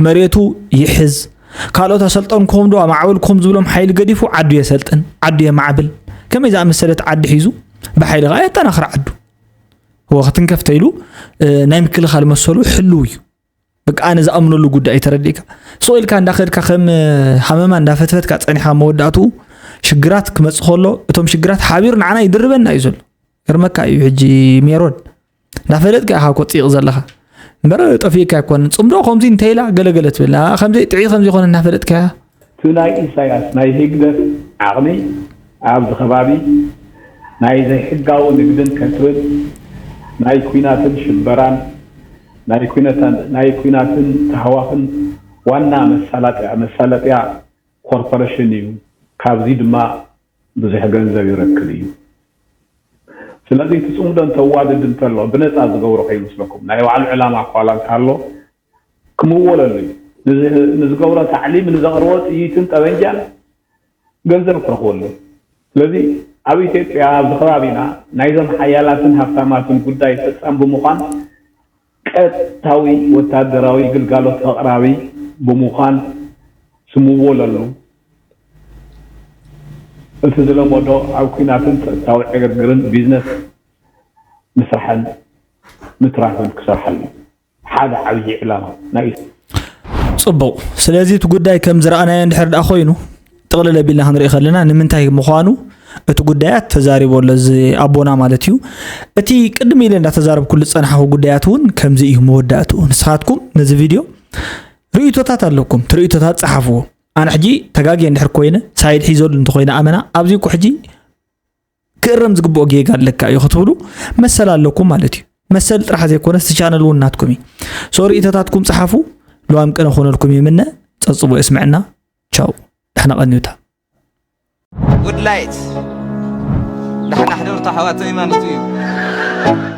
መሬቱ ይሕዝ፣ ካልኦት ኣሰልጠንኩም ዶ ኣማዕበልኩም ዝብሎም ሓይሊ ገዲፉ ዓዱ የሰልጥን፣ ዓዱ የማዕብል። ከመይ ዝኣመሰለት ዓዲ ሒዙ ብሓይሊ ከዓ የጠናኽር ዓዱ። እወ ክትንከፍ ተይሉ ናይ ምክልኻል መሰሉ ሕልው እዩ። በቃ ኣነ ዝኣምነሉ ጉዳይ ተረዲእካ ሱቕ ኢልካ እንዳኸድካ ከም ሃመማ እንዳፈትፈትካ ፀኒሓ መወዳእትኡ ሽግራት ክመፅእ ከሎ እቶም ሽግራት ሓቢሩ ንዓና ይድርበና እዩ ዘሎ። ገርመካ እዩ ሕጂ ሜሮን እንዳፈለጥካ ኢኻ እኮ ፅይቕ ዘለኻ እምበር ጠፊእካ ኣይኮነን። ፅምዶ ከምዚ እንተይላ ገለገለ ትብል ከምዚ ጥዒ ከምዚ ይኾነ እናፈለጥካ እቲ ናይ ኢሳያስ ናይ ህግደፍ ዓቕሚ ኣብዚ ከባቢ ናይ ዘይሕጋዊ ንግድን ከትብል ናይ ኲናትን ሽበራን ናይ ኲነታን ናይ ኲናትን ታህዋኽን ዋና መሳለጥያ መሳለጥያ ኮርፖረሽን እዩ። ካብዚ ድማ ብዙሕ ገንዘብ ይረክብ እዩ። ስለዚ እቲ ፅምዶ እንተዋድድ እንተሎ ብነፃ ዝገብሮ ከይመስለኩም ናይ ባዕሉ ዕላማ እኳ ዋላ እንተሃሎ ክምወለሉ እዩ። ንዝገብሮ ታዕሊም ንዘቕርቦ ጥይትን ጠበንጃን ገንዘብ ክረኽበሉ እዩ። ስለዚ ኣብ ኢትዮጵያ ኣብዚ ከባቢና ናይዞም ሓያላትን ሃፍታማትን ጉዳይ ፈፃም ብምዃን ቀጥታዊ ወታደራዊ ግልጋሎት ኣቕራቢ ብምዃን ስምወለሉ እቲ ዝለመዶ ኣብ ኲናትን ፀጥታዊ ዕግርግርን ቢዝነስ ምስራሕን ምትራፍን ክሰርሓሉ ሓደ ዓብዪ ዕላማ ናይ ፅቡቕ። ስለዚ እቲ ጉዳይ ከም ዝረኣናዮ እንድሕር ደኣ ኮይኑ ጥቕልል ኣቢልና ክንርኢ ከለና ንምንታይ ምዃኑ እቲ ጉዳያት ተዛሪቦ ኣሎ እዚ ኣቦና ማለት እዩ። እቲ ቅድም ኢለ እንዳተዛረብኩሉ ዝፀናሕኹ ጉዳያት እውን ከምዚ እዩ መወዳእትኡ። ንስኻትኩም ነዚ ቪድዮ ርእይቶታት ኣለኩም፣ እቲ ርእይቶታት ፀሓፍዎ። ኣነ ሕጂ ተጋግየ እንድሕር ኮይነ ሳይድ ሒዘሉ እንተኮይነ ኣመና ኣብዚ እኮ ሕጂ ክእረም ዝግብኦ ጌጋ ኣለካ እዩ ክትብሉ መሰል ኣለኩም ማለት እዩ። መሰል ጥራሕ ዘይኮነስ እቲ ቻነል እውን ናትኩም እዩ። ሶ ርእይቶታትኩም ፀሓፉ። ልዋም ቅነ ኮነልኩም ይምነ። ፀብፅቦ የስምዐና። ቻው። ደሕና ቀንዩታ። ጉድ ላይት ዳሕና ሕደሩ ኣሕዋተይ ማለቱ እዩ።